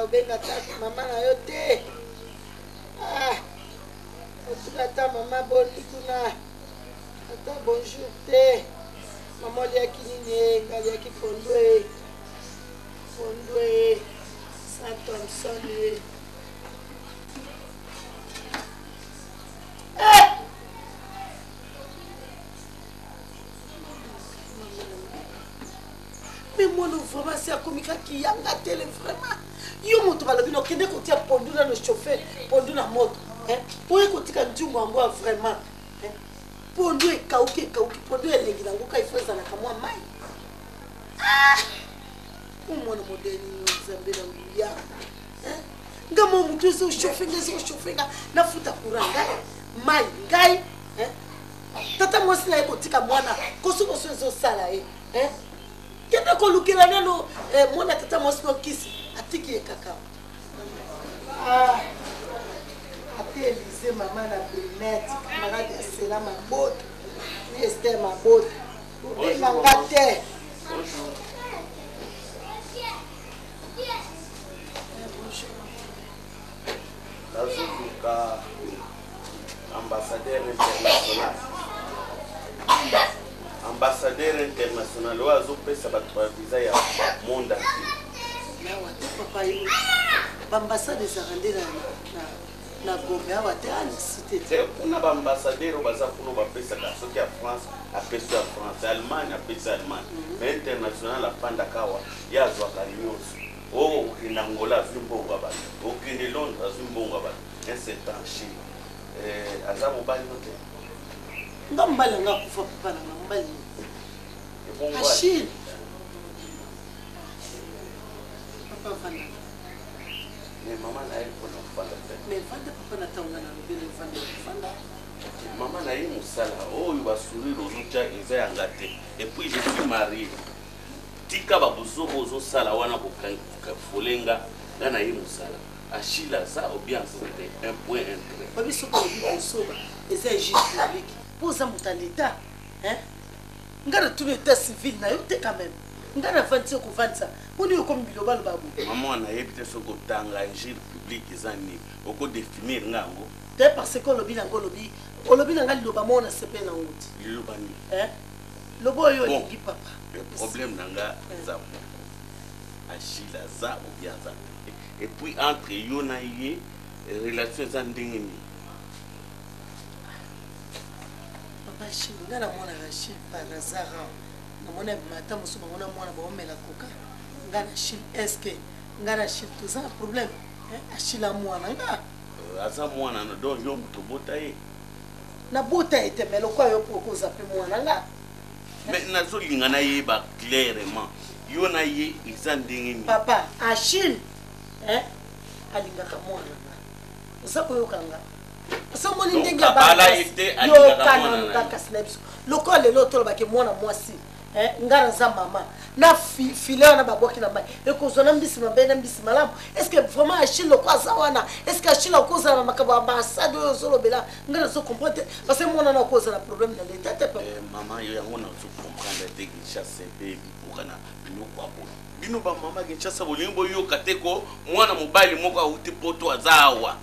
Obenga ata mama na yo te. Ah, otuka ata mama boni kuna. Ata bonjour te. Mama oliaki nini e? Nga aliaki pondu e. Pondu e. Sa Thompson e. Eh! Mais mwana vraiment si akomi kaka yanga tele vraiment yo moto balobi na okende kotia pondu nano chauffe pondu na moto oye kotika nzungu yango ya vraiment pondu ekauki ekauki pondu elengi nango ka ifo ezalaka mwa mai ah! omwana modele nini nzambe na nguya nga mwa motu ezochauffe nga ezochauffe nga nafuta courant ngai mai ngai tata mwasi na ye kotika mwana kosukosu ezosala ye kende kolukela nano eh, mwana tata mwasi no kisi atiki ye kaka ah, ate elise mama na brunette camarade ya sela mabota ni ester mabota obenga nga te. Nazoluka ambassadeur international, ambassadeur international oyo azopesa bato ba visa ya monde entier. Awa te papa, yo baambassade ezalaka nde na Gombe awa te, anisi te. Te, kuna baambassadeur oyo baza kuna bapesaka, soki ya France apesi ya France, ya Allemagne apesi Allemagne, mais international afandaka awa, ye azwaka nyonso. O okende Angola azwi mbongo ya bato, okende Londres azwi mbongo ya bato. Un certain Achille eh, aza mobali no te? Nga mobali na nga akufa papa na nga mobali. Ebongo Achille papa vanda. Mais mama na ye mpona kofanda te. Mais vanda papa na ntango nga nalobeli vanda vanda. Mama na ye mosala oyo basourire ozotya eza yanga te, et puis je suis marié. Tika babuzoba ozosala wana kofole nga, nga na ye mosala. Achille aza ou bien aza te, un point un trait. Babi soki olobi bozoba eza injure publique mpo oza moto ya leta nga natuni état civil na yo te quand même, nga navandisi yo kovandisa mponi oyo okomi bilobaloba boye. Mama, nayebi te soki otanga injure publique eza nini, okodefinir nga yango te parce que olobi nango, olobi olobi na nga liloba moko na sepele nango te. Liloba nini? Loba oyo olingi papa. Le problème na nga eza moko, Achille aza ou bien aza te? Et puis entre yo na ye relation eza ndenge nini? Papa Achille, nga namonaka Achille par hasard awa, namoni abima ata mosusu bango na mwana baomela koka. Nga na Achille, est ce que nga na Achille toza na problème? Achille amwana nga. Aza mwana no, donc yo moto obota ye? Nabota ye te, mais lokola yo mpo okoza mpe mwana nga. Mais nazolinga nayeba clairement, yo na ye eza ndenge nini? Papa Achille alingaka mwana nga, oza koyoka nga? Osomoni ndenge ya bala ye te, alingaka mwana na ye. Kasi na biso lokola lelo tolobaki mwana mwasi, nga naza mama na file wana babwaki na mai ekozwa na mbisi mabe na mbisi malamu. Est ce que vraiment Achille loko aza wana, est ce que Achille akozala na makambo ya ambassade oyo ozolobela? Nga nazo comprendre te parce que mwana na akozala problème na leta te papa. Mama, yo yango nazo comprendre te. Kinshasa mpe bipoka na biloko ya boye, bino bamama Kinshasa bolingi boyoka te ko mwana mobali moko awuti poto aza awa.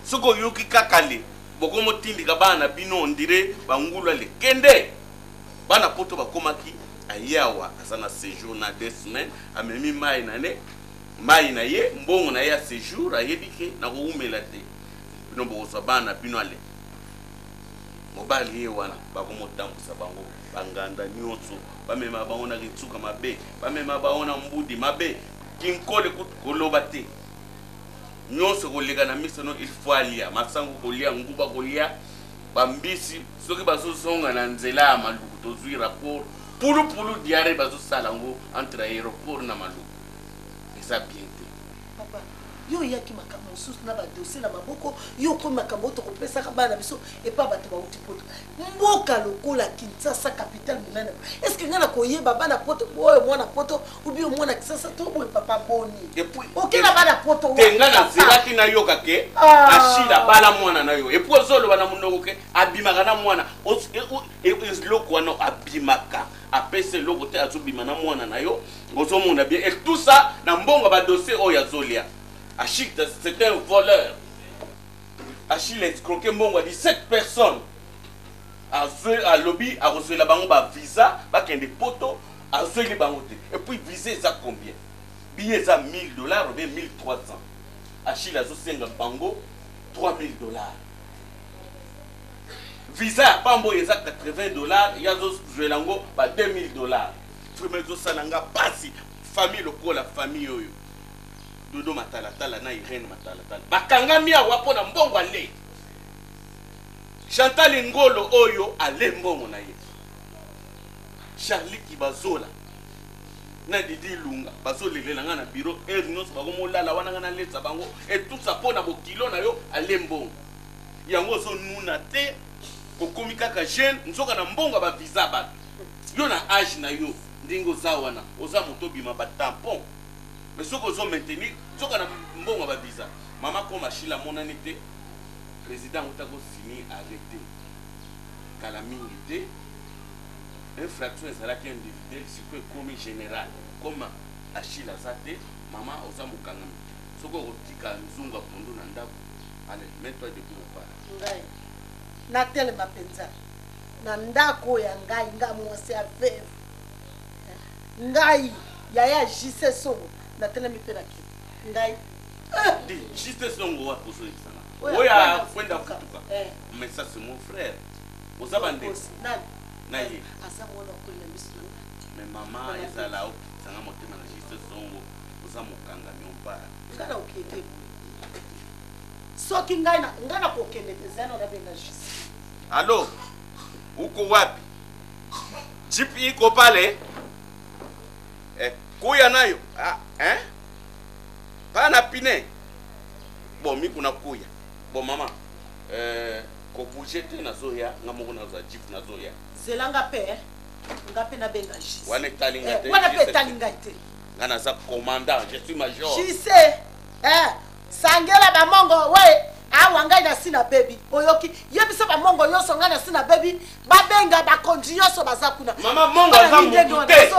Soki oyoki kaka le bokomotindika bana na bino ondire bangulu ale kende. Bana poto bakomaki aye awa, aza na séjour na 2 semaines, amemi mai na ne mai na ye, mbongo na ye ya séjour, ayebi ke nakowumela te. Bino bokozwa bana na bino ale mobali ye wana, bakomotambusa bango banganda nyonso, bamema bango na kitsuka mabe, bamema bango na mbudi mabe, kinkole kutu koloba te. Nyonso koleka na miso no, il faut alia masango, kolia nguba, kolia bambisi. Soki bazozonga na nzela ya Maluku, tozwi rapport, pulupulu diare bazosala yango entre aéroport na Maluku, eza bien te. Papa, yo oyaki makambo mosusu na badossier na maboko, yo okomi makambo oyo tokopesaka bana biso epa bato bauti poto. Mboka lokola Kinshasa, capitale monene, est ce que ngai nakoyeba bana poto oyo mwana poto obi mwana Kisasa to boye? Papa, boni okela bana poto? Te, ngai nazelaki nayoka ke Achille abala mwana na yo, et puis ozoloba na monoko ke abimaka na mwana. Eloko wana abimaka, apesa eloko te, azobima na mwana na yo, ozomona bien, et tout ça na mbongo ya badossier oyo azolia. Achille c'est un voleur. Achille escroqué mbongo ya 17 personnes. Alobi akozwela bango ba visa bakende poto, azweli bango te. Et puis visa eza combien? Billet eza 1000 dollars ou bien 1300. Achille azosenga bango 3000 dollars. Visa ya pambo eza 80 dollars, ye azozwela yango ba 2000 dollars. Vraiment ezosala nga pasi, famille lokola famille oyo. Dodo Matalatala na Irène Matalatala bakangami awa mpo na mbongo ale. Chantal Ngolo oyo ale mbongo na ye. Charlie Kibazola na Didi Ilunga bazolelela nga na bureau heure nyonso, bakomolala wana nga naletsa bango etusa mpo na bokilo na yo ale mbongo yango ozonuna te, okomi kaka jeune nzoka na mbongo ya ba visa bato yo na age na yo ndenge oza wana oza moto obima ba tampon, mais soki ozo maintenir nzoka na mbongo ya ba visa. Mama koma Achille amonani te, président auta ko signer arrêté kala mingi te, infraction ezalaki individuelle sikoyo ekomi général. Comme Achille aza te, mama oza mokangami, soki okotika nzungu ya pondu na ndako, allez mets-toi debout mopala. Ngai natelema mpenza na ndako ya ngai, nga mwasi ya veuve ngai yaya JC Songo, natelemi mpe na kiti ngai. Di JC Songo wapi ozoyebisanga? Oyo akwenda futuka. Mais ça c'est mon frère. Oza bandeko na ye. Aza mwana akolela miso na ngai. Mais mama ezala okitanga motema na JC Songo, oza mokangami ompara. Ngai na okende soki ngai ngai nakokende te, zana nabenga JC. Allo, uko wapi? Jeep iko pale? Eh, kuya nayo. Ah, hein? Pana pine. Bon, mi kuna kuya. Bon, mama, ko bouger te nazoya, nga moko naza jeep nazoya. Zela nga pe, nga pe nabenga JC. Wana etali nga te. Wana pe etali ngai te. Nga naza commandant, je suis major. JC, eh, sangela ba mongo we. Awa ngai na si na bebi, oyoki yebisa ba mongo nyonso ngai na si na bebi, babenga bakonzi nyonso baza kuna. Mama, mongo aza mutu te.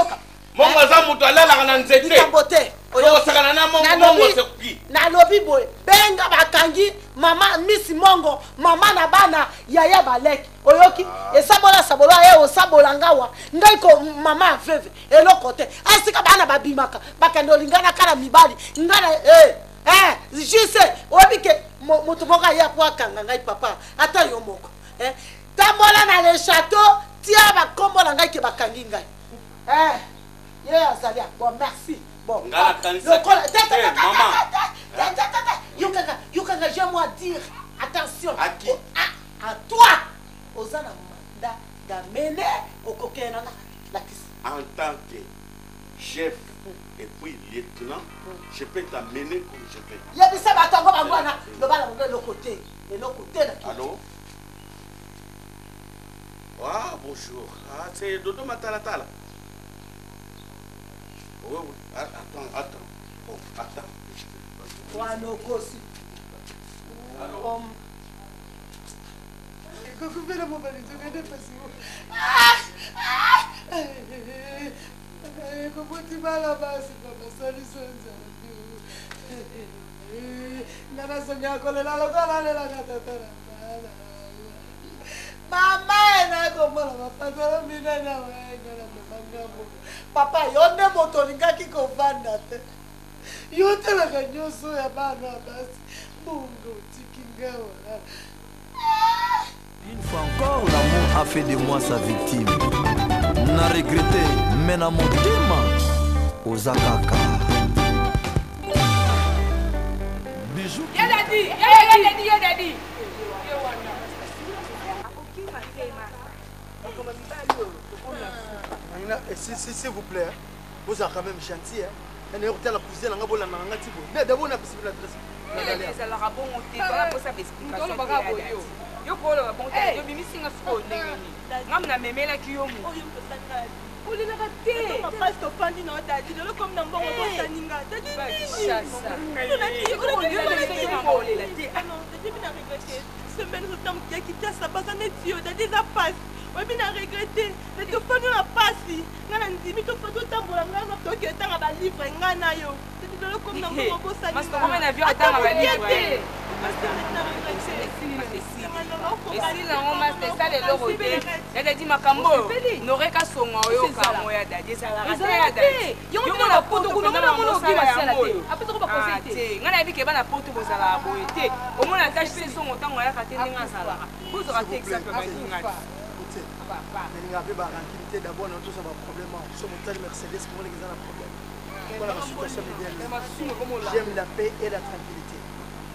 Mongo aza mutu alalaka na nzete. Likambo te. Okosakana na mongo, mongo soki. Nalobi boye, benga bakangi mama Miss Mongo, mama na bana yaya baleki. Oyoki esabola sabola ye osabola ngawa ngai ko mama veve eloko te. Asika bana babimaka bakende olingana kala mibali ngai na eh juste oyebi ke moto moko aye po akanga ngai papa ata yo moko tambola na le château tia bakombo na ngai ke bakangi ngai ye azali bon merci bon lokola yokanga yokanga j'ai moi dire attention à qui à toi oza na mandat d'amener okokende na lakisi en tant que chef et puis lieutenant, je peux t'amener comme je veux. Yebisa bato yango bango wana, loba na bango eloko te, eloko te na kiti. Allô? Ah, bonjour. Ah, c'est Dodo Matalatala. Oui, oui. Ah, attends, attends. Bon, attends. Wana okosi. Allô? Kokufela mobali nzoka nde pasi. Koboti bana basi babasalisa nzambe. Nga nazongaka kolela lokola alelaka tata na bana. Mama nakomona bapatalo minene awa nga na mema ngambo. Papa yo nde moto olingaki kovanda te. Yo otalaka nyonso ya bana basi. Bongo otiki nga wana. Une fois encore, l'amour a fait de moi sa victime. N'a regretté, mais na motema, ozakaka. Bijou. Ya dadi, ya dadi, ya dadi. S'il vous plaît, vous êtes quand même gentil. Hein? Et vous la cuisine, vous avez la Mais d'abord, on a l'adresse. Ezalaka bongo te, tala posa ba explication te. Yo koloba bongo te, yo bimisi nga sikoyo ndenge nini? Nga namemelaki yo motu. Olelaka te. Pasi tofandi na yo dadi, lelo komi na mbongo bosani nga. Dadi nini? Olela te. Dadi bina regrette. Semaine retard ya Kinshasa baza neti yo, dadi eza pasi. Oyebi na regrette mais tofandi na pasi nga na ndimi tofa totambola nga na toke tanga ba livre nga na yo tete lelo komi na mbongo bosani Master, komi na vie otanga ba livre. Esili yango master esala eloko te ya dadi makambo oyo noreka songa oyoka yango ya dadi ezalaka te ya dadi yo mona poto kuna mona mona okima yango oyo Ah, te ngai nayebi ke bana poto bozalaka boye te omona ata songo ntango ayaka te ndenge azalaka bozwaka te exemple baninga te nalingaka mpe barankine te d'abord na toza baproblème awa so motali mercedes komonaka eza na problème mpona basituation médiale j'aime la paix et la tranquillité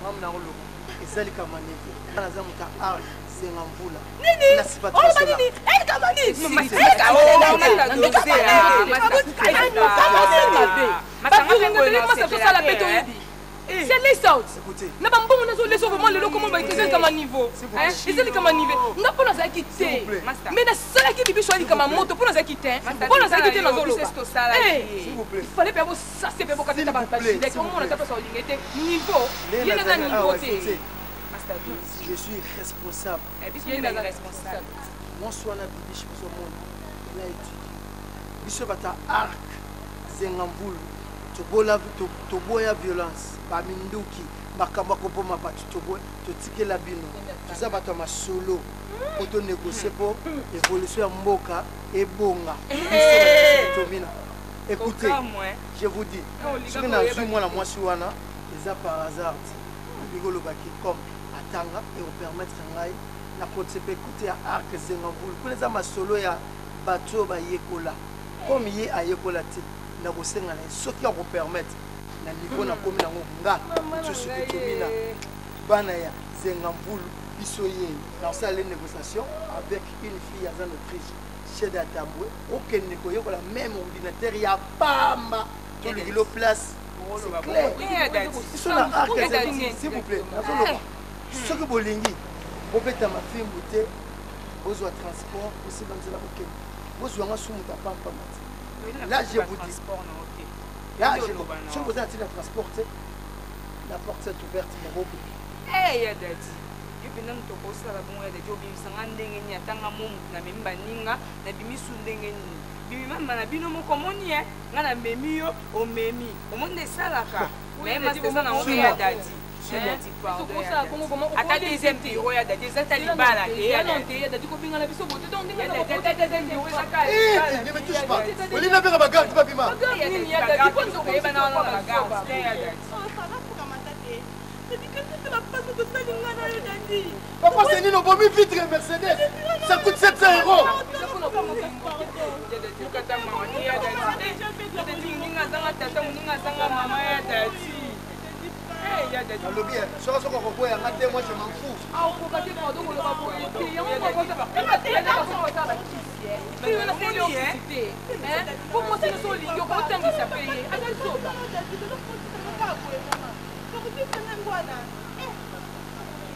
mamu na koloba eza likambo ya ndenge naza moto ya art zenga mvula tosala mpe toyebi c'est laisse out na bambongo nazo laisse vraiment lelo komo ba eza likama niveau eza likama niveau nga mpo nazalaki te mais nasalaki bibiso ya likama moto mpo nazalaki te mpo nazalaki te nazoloba fallait mpe bosase mpe bokatata bagilete omona ta place olinga te niveau ye naza niveau te je suis responsable mwasi wana bibishi bozomona ela étudie biso bato ya arc zenga mvulu toboya violence baminduki makambo ya koboma bato toboya totikela bino toza bato ya masolo mpo tonegocie mpo évolution ya mboka ebonga tomina écoutez je vous dis soki nazwi mwana mwasi wana eza par hasard te nalingi olobaki comme atanga ekopermettre ngai nakotisa mpe kote ya arc zenga mvulu kuna eza masolo ya bato oyo bayekola comme ye ayekola te nakosenga na ye soki akopermettre na niveau nakomi nango nga tosuki tomina bana ya zenga mvulu biso ye nakosala le négociation avec une fille aza na autriche chede atambwe okende koyekola même ordinateur ya pamba tolukilo place c'est clair biso na arc s'il vous plaît nazoloba soki bolingi bobeta mafimbu te bozwa transport bosimba nzela bokende bozwa nga su moto apampama te là je vous dis là je soki boza na ntina transport te la porte s'est ouverte mokobi ya dadi yo mpenza moto okosala bongo ya dadi obimisanga ndenge nini atanga mo moto namemi baninga nabimisu ndenge nini bimimama na bino moko omoni ye nga namemi yo omemi omoni nde esalaka mais master eza nango ya dadi ata deuxième bureau ya dadi eza ta libala te kobengana biso bote ne me touche pas olingi nabenga bagarde babima Papa, c'est Nino Bomi vitre Mercedes. Ça coûte 700 euros. Alobi, soki soki okoboya nga te, moi je m'en fous. Aokoka te pardon koloba boye te yango po mwasi nyonso olingi okotangisa mpe ye aza zoba.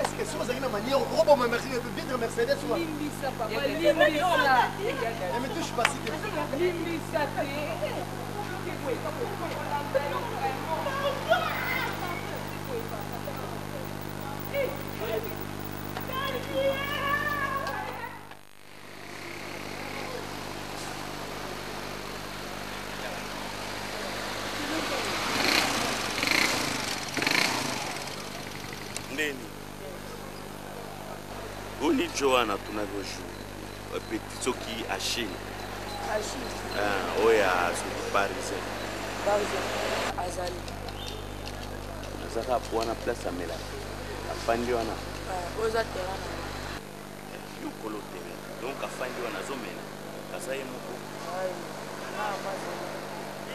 Est-ce que soki ozalaki na manière okoboma vitre Mercedes wana? Limbisa papa, limbisa. Ne me touche pas s'il te plaît. Limbisa te. Ndeni boni jo wana atunaki ojour petit soki Achille oyo ya soki parisien azali azaka po wana place amelaka afandi wana oyo eza terrain na yo kolo terrain donc afandi wana azomela aza ye moko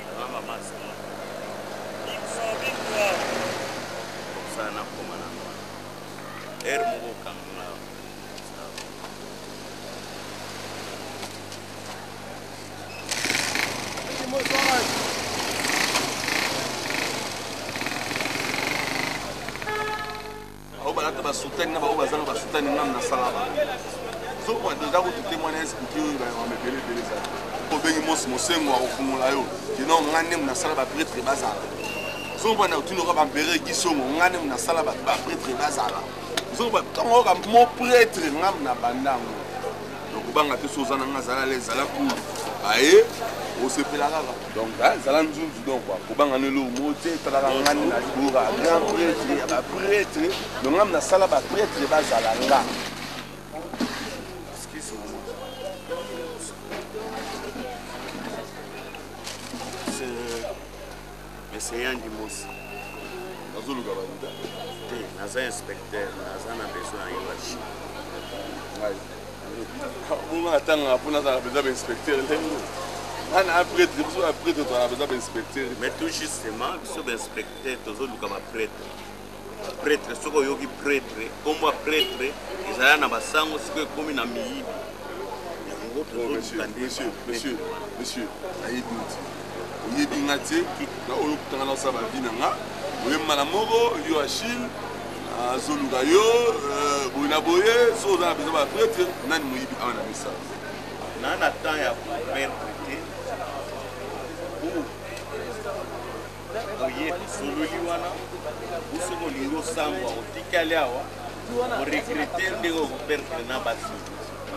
aza mama asanga kosala nakoma nano wana ere moko okanga. Oyo balata basutani na baoyo bazanga basutani ngam nasala bango soko deja kutu te mwana explike oyo bayamama ebele ebele eza te obengi mosi mosengo akofungola yo kino nga nde nasala bapretre bazala soki bana otuni oka bampere gisongo nga nde nasala bapretre bazala soki ntango oyoka mo pretre ngam na banda yango donc. Kobanga te, so oza na nga, zala lese, zala cool, aye osepela kaka. Donc zala nzunzu, donc quoi, kobanga no eloko moko te. Talaka nga nde nabora grand prêtre ya baprêtre, donc nga nasala baprêtre bazala nga. Monsieur Yandi Mosi. Nazoluka baluta. Te, naza inspecteur, naza na besoin ya yo. Ngai. Bongo natangaka mpo nazala mpenza bainspecteur ndenge nga na prêtre, biso ba prêtre tozala mpenza bainspecteur. Mais tout justement, biso bainspecteur tozoluka baprêtre. Prêtre, soki oyoki prêtre, nkombo ya prêtre ezala na basango, sikoyo ekomi na miyibi. Yango tozoluka nde. Monsieur, monsieur, monsieur, nayebi yo te, oyebi nga te, na oyo okutanga na osala bavi na nga, oyemba na moko yo Achille azoluka yo boye na boye. So oza na besoin baprêtre, nani moyibi awa na misala? Na temps ya koperdre te, oye tosololi wana. Soki olingi osambwa, otikali awa, oregrete ndenge okoperdre na basi.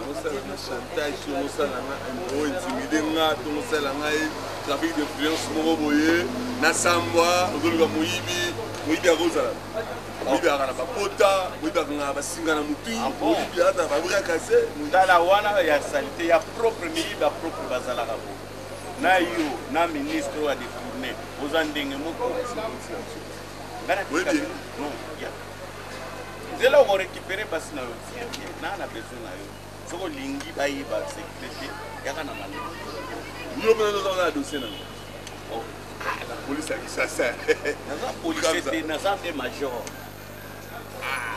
Osala nga chantage to osala nga ointimide nga to osala ngai trafic d'influence moko boye, nasambwa. Ozoluka moyibi, moyibi akozala, moyibi akaka na bapota, moyibi akangaka basinga na motu, moyibi aza na babras cassé. Tala wana ya salite ya propre, miyibi ya propre bazalaka bo na yo na ministre oyo adetourne, oza ndenge moko. Oyebi. Non, ya nzela okorécupere basi na yo na na besoin na yo. Soki olingi bayeba sécurité, yaka na malongo. Yo mpenza oza na dossier nango na polise ya Kinshasa? Naza policier te, naza nde major,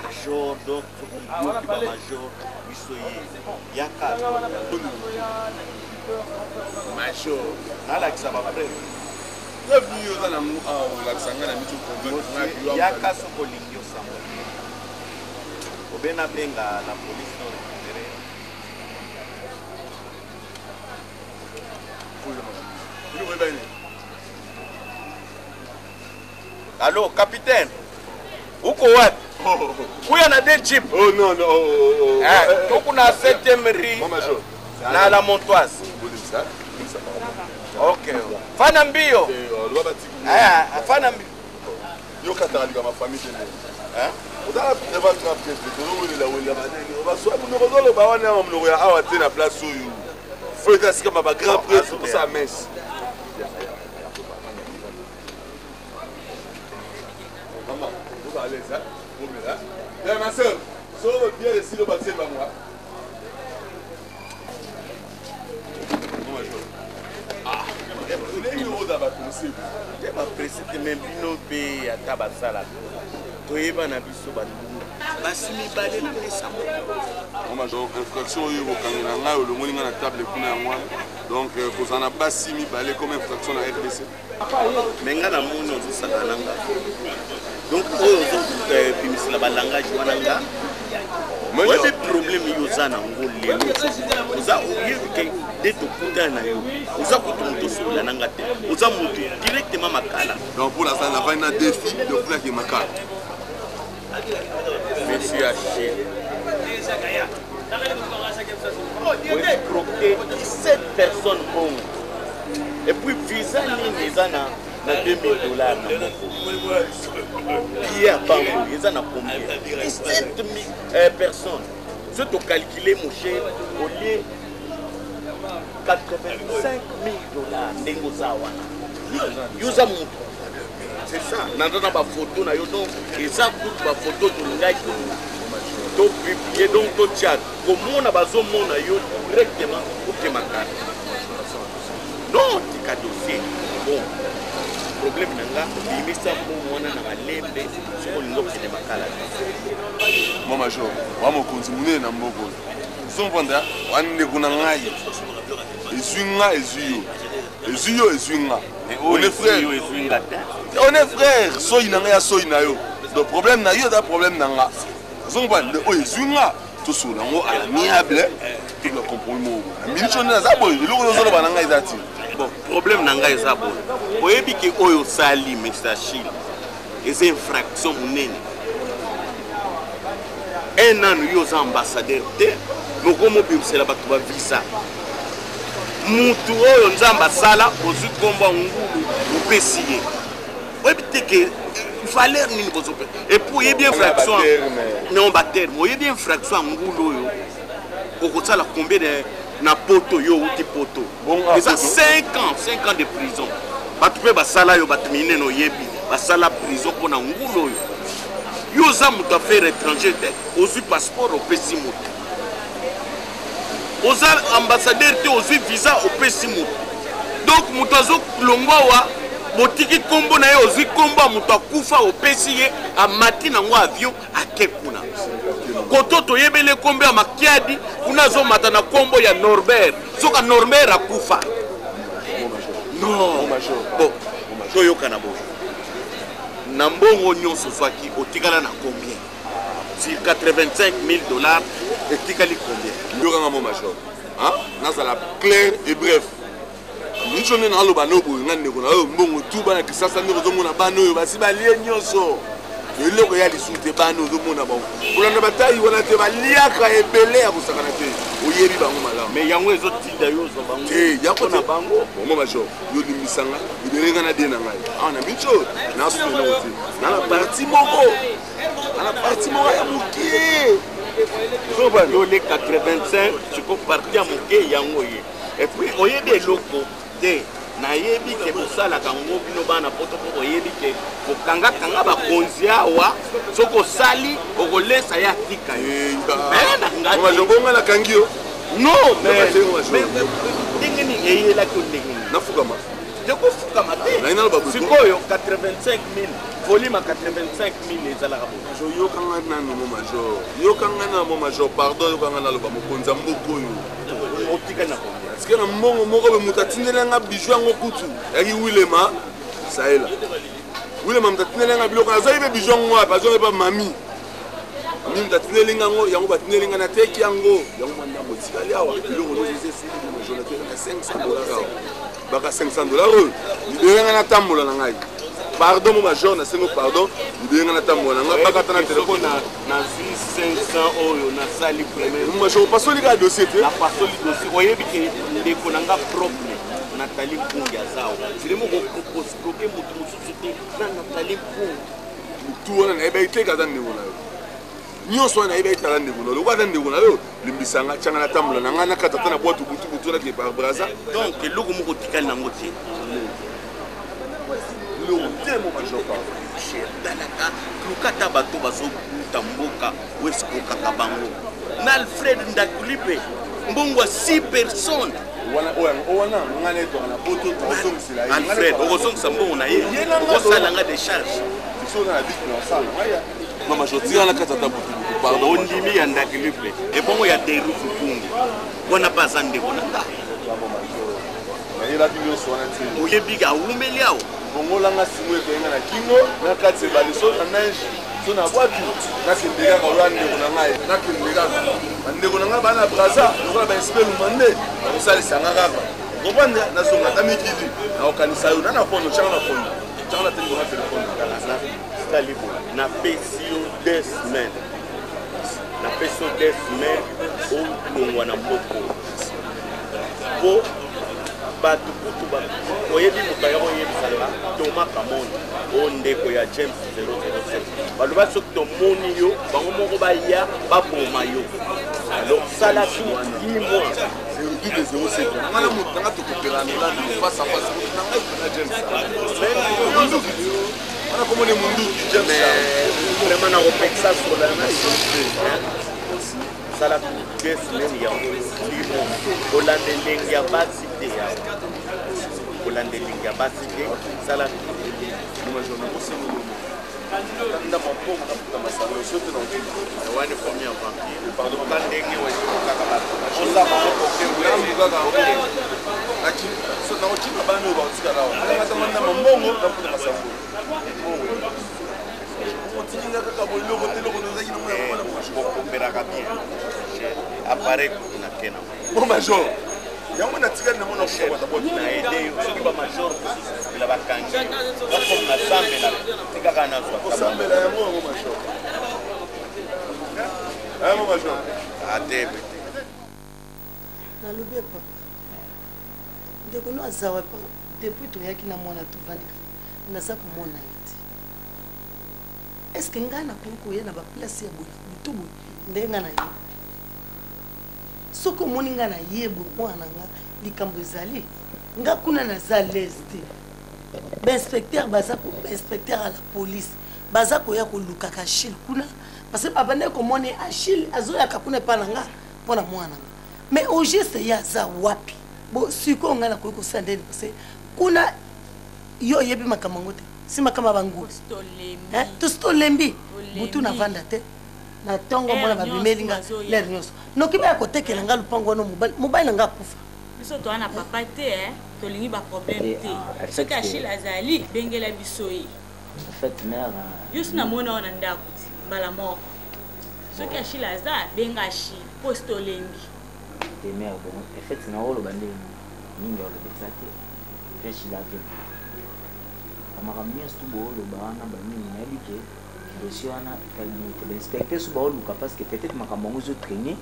major. Donc soki oyoki bamajor, biso ye, yaka. Major. Nalakisa bapreuve. Preuve nini oza nango awa olakisa ngai na miso convaincre? Yaka soki olingi osango, obe nabenga la police to récupéré. Allo, capitaine, uko wapi? Kuya na deux jeep. Oh non, non, oh, oh, oh. Eh, tuku na 7e rue Major. Na la Montoise. Ok. Fana mbio. Loba batiki. Eh, fana mbio. Yo kataka likambo ya famille te nde ozala devant grand prêtre, tozowelela welela banene baswa monoko, ozoloba wana ya monoko ya awa te. Na place oyo oyo eza sika ma bagrand prêtre tosala messe. Mama, oza à l'aise, hein? Omela. Eh, ma sœur, so bien esili obakiseli bango. Ndenge oza bapresse te, bapresse te, me bino mpe ata basalaka, toyeba na biso bandungu basi mibale na mesa moko. Major, infraction oyo ekokangela ngai, olongoli ngai na table kuna, yango wana. Donc kozala na basi mibale comme infraction na RDC. Me nga namoni ozosaka na nga, donc oyo ozobimisela balangage wana, nga oyebi problème yo oza nango lelo. Oza oyebi ke nde tokutana na yo, oza kutu moto osolola na nga te, oza motu directement makala. Donc mpo nasala navandi na défi de fulaki makala. Monsieur Achille, oescroquer 17 personnes bongo, et puis visa nini eza na 2000 dollars na moko, billet ya bango eza na combien? 17 personnes, so tocalcule, mon cher, olie 85 000 dollars. Ndenge oza wana, yo oza motu, c'est ça. Naza na bafoto na yo, donc eza kutu bafoto tolingaki topublie, donc totia komona, bazomona yo directement okemakana. Non, tika dossier. Bon, problème na nga, bimisa mbongo wana na malembe soki olingi okende makala te. Mwa major wa mokonzi monene na mboka oyo, ozomvanda wa ndeko na ngai, ezwi nga, ezwi yo, ezwi yo, ezwi nga. On est frère, on est frère. Soyi na ngai ya soyi na yo, donc problème na yo eza problème na nga, ozomvanda oyo ezwi nga, tosola yango à l'amiable, tola compromis moko boye. Na minute oyo nde naza boye, eloko oyo ozoloba na ngai eza ti. Bon, problème na ngai eza boye: oyebi ke oyo osali, Mr Achille, eza infraction monene. Un nanu yo oza ambassadeur te. Mokomobimisela bato bavisa. Mutu oyo Nzambe asala, ozwi nkombo ya ngulu, opesi ye. Oyebi te ke valeur nini bozope. Et puis oyebi infraction non baterme, oyebi infraction ya ngulu oyo okosala combien de na poto, yo outi poto. Eza 5 ans, 5 ans de prison. Bato mpe basala yo, bato minene oyebi basala prison mpona ngulu oyo. Yo oza moto affaire étranger te, ozwi passeport opesi moto. Oza ambassadeur te, ozwi visa opesi moto. Donc moto azolongwa wa botiki nkombo na ye, ozwi nkombo ya moto akufa opesi ye, amati nango avion ake kuna. Koto toyebeli nkombo ya Makiadi, kuna azomata na nkombo ya Norbert. Soka Norbert akufa. Non. Bon, toyokana boye. Na mbongo nyonso ozwaki, otikala na combien? Sur 85 000 dollars, etikali combien? Yokanga mo major. Hein? Nazala clair et bref. Micho nde naloba no boye nga ndeko na yo mbongo tu bana Kisasa nde ozomona bana oyo basi balie nyonso. Eloko ya lisusu te, bana ozomona bango kolanda batai wana te, baliaka ebele ya kosakana te, oyebi bango malamu. Mais yango ezotinda yo ozwa bango te, yango na bango. Bon major, yo limbisanga, libere nga na die na ngai awa na micho nasu eloko te, na na parti moko, na na parti moko ya moke. Yo le 85 siko parti ya moke yango ye. Et puis oyebi eloko te, nayebi ke bosalaka yango bino bana poto, mpo boyebi ke kokangakanga bakonzi awa, soki osali okolesa ye atika yo. Bonga nakangi yo. Non, mais ndenge nini eyelaki yo ndenge nini? Nafukama. Tekofukama te. Sikoyo 85 000 volume ya 85 000 ezalaka boye. Major, yokanga nano mo major, yokanga nano mo major, pardon, yokanga naloba mokonzi ya mboka oyo. Otika na combien? Tika na mbongo moko be moto atindeli nga bijou yango kutu yaki Wilema Saela. Wilema moto atindeli nga biloko, azwaki mpe bijou yango wapi? Azwaki mpe mami. Mami moto atindeli nga yango, yango batindeli nga nateki yango. Yango mwa ndambo etikali awa, biloko nyonso eza esili major, nateki na 500 dollars awa. Baka 500 dollars oyo, libere nga natambola na ngai. Pardon mo major, nasengo pardon, libere nga natambola na ngai, baka ata na telefone. Nazwi 500 oyo nasali premier. Major, opasoli kaka dossier te? Napasoli dossier. Oyebi ke ndeko na nga propre Nathalie Mpungi aza awa. Vraiment okosproke moto mosusu te na Nathalie Mpungi. Motu wana nayebaki te aza ndeko na yo. Nyonso wana nayebaki te aza ndeko na yo. Lokola aza ndeko na yo, limbisa nga, tianga natambola na ngai, nakata ata na bwatu butu butu nake par Brazza. Donc eloko moko otikali nango te. Eloko te mo major pardon. Cher, talaka luka ata bato bazokuta mboka oyo esikokaka bango na Alfred Ndakulipe mbongo ya 6 personnes wana oyo wana ngai nayetwaka na poto nakozongisela ye. Alfred, okozongisa mbongo na ye, okosala nga décharge. Biso na biki na osala ngai mama jo tika na kati ata butu butu pardon. Ondimi ya Ndakulipe ebongo ya Derufu Pungu wana mpe aza ndeko na nga. Nayelaki nyonso wana te. Oyebi awumeli awa. Bongolanga simo ekenga na kingo na kati ebale so na neige so na bwatu nakende kaka oyo ndeko na ngai, nakende kaka bandeko na ngai bana na Braza lokola baespe lumande bakosalisa nga kaka comprendre. Nazonga ata mikili nakokanisa yo na na fono tianga na fono tianga na telefone na telefone. Sali boye, napesi yo 2 semaines, napesi yo 2 semaines olongwa na mboko po bato kutu oyebi moto aya koyebisanga Thomas Kamon o ndeko ya James 007 baloba soki tomoni yo bango moko baya baboma yo. Alors sala tout 10 mois. 007 nga na moto nanga tokopela na face à face moto na ngai na James munduki wana komoni munduki James. Mais vraiment nakopekisa sola na sala deux semaines ya limo kolanda elengi ya basi te, yawa kolanda elengi ya basi te, sala wani komi aventure ka ndenge kaka bato oza bango Nakokima bana oyo bakotikala awa nakatama mbongo nafuta masango otikinga kaka boloko te eloko tozalaki nango yango wana. Okoperaka bien appareil kutu na ke nango. Bon major, yango natikali nango na kokwata bwatu. Na aide yo soki bamajor mosusu bila bakangi bakomi nasambela tikaka nazwa. Kosambela yango yango major, yango major. Atebe te. Nalobi ya papa, ndeko no aza wapi? Depuis toyaki na mwana tovandika, naza komona ye te. Est ce que ngai nakoki koya na baplace ya boye butu boye ndenge ngai naye? Soki omoni ngai naye boye, mwana na nga, likambo ezali. Nga kuna naza l'aise te. Bainspecteur baza, bainspecteur à la police baza koya kolukaka Achille kuna, parce que babandaki komona ye, Achille azoyaka kuna epa na nga mpo na mwana na nga. Mais au juste ye aza wapi? Bo sikoyo ngai nakoki kosala ndeni? Parce kuna yo oyebi makambo yango te, si makambo ya bangulu tosi tolembi. Butu navanda te, na ntongo mona babimeli nga lere nyonso, noki baya kotekela nga lupango wana. Mobali na nga akufa. Biso toa na papa te, eh? Tolingi baproblème te. Ah, soki Achille azali, bengela biso ye. Yo si namona wana ndako ti mbala moko. Soki Achille aza, benga Achille mpo si tolembi. Te mare, bon, en fait naoloba nde mingi, oloba eza te. Achille ave bamakambo nyonso tu booloba wana bamingi, nayebi ke dossier wana etali bino te. Bainspecteur so baoluka, parce que peut-être makambo yango ezotraine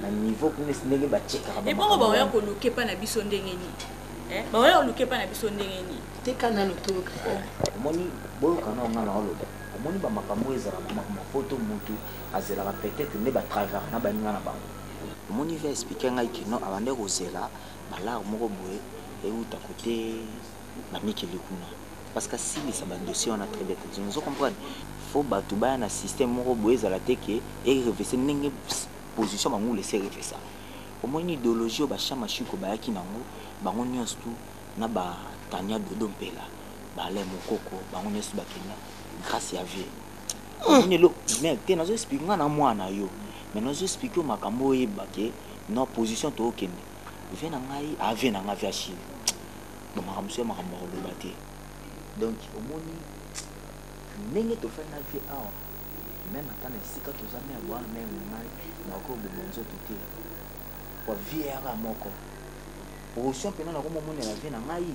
na niveau kuna, esi ndenge bachekaka. Ebongo baoya koluka epa na biso ndenge nini? Baoya koluka epa na biso ndenge nini? Teka nano toyoka. Omoni, boyoka na nga na oloba. Omoni, bamakambo oyo ezalaka bamakambo poto, motu azelaka peut-être nde batravers na baninga na bango. Omoni, ve explike ngai kino abande kozela balare moko boye euta kote bamikili kuna, parce que asilisa badossier wana très bien te. Ozo comprendre, faut bato baya na système moko boye, ezala te ke erevese ndenge position bango lese erevesa. Omoni idéologie oyo bashama shiko bayaki nango, bango nyonso tu na batania dodo mpela baalain mokoko, bango nyonso bakenda grâce ya vie. Omoni elo mais te, nazo explike nga na mwana yo, mais nazo explike yo makambo oyeba ke na position tookende. Vie na ngai, avie na ngai, vie Achille, bamakambo mosusu ya makambo ya koloba te. Donc omoni ndenge tofandi na vie awa, meme ata na esika toza, mere bwana, mere na ngai, nakoki koboma nzoto te po vie yaka moko. Position mpena nakomomonela vie na ngai,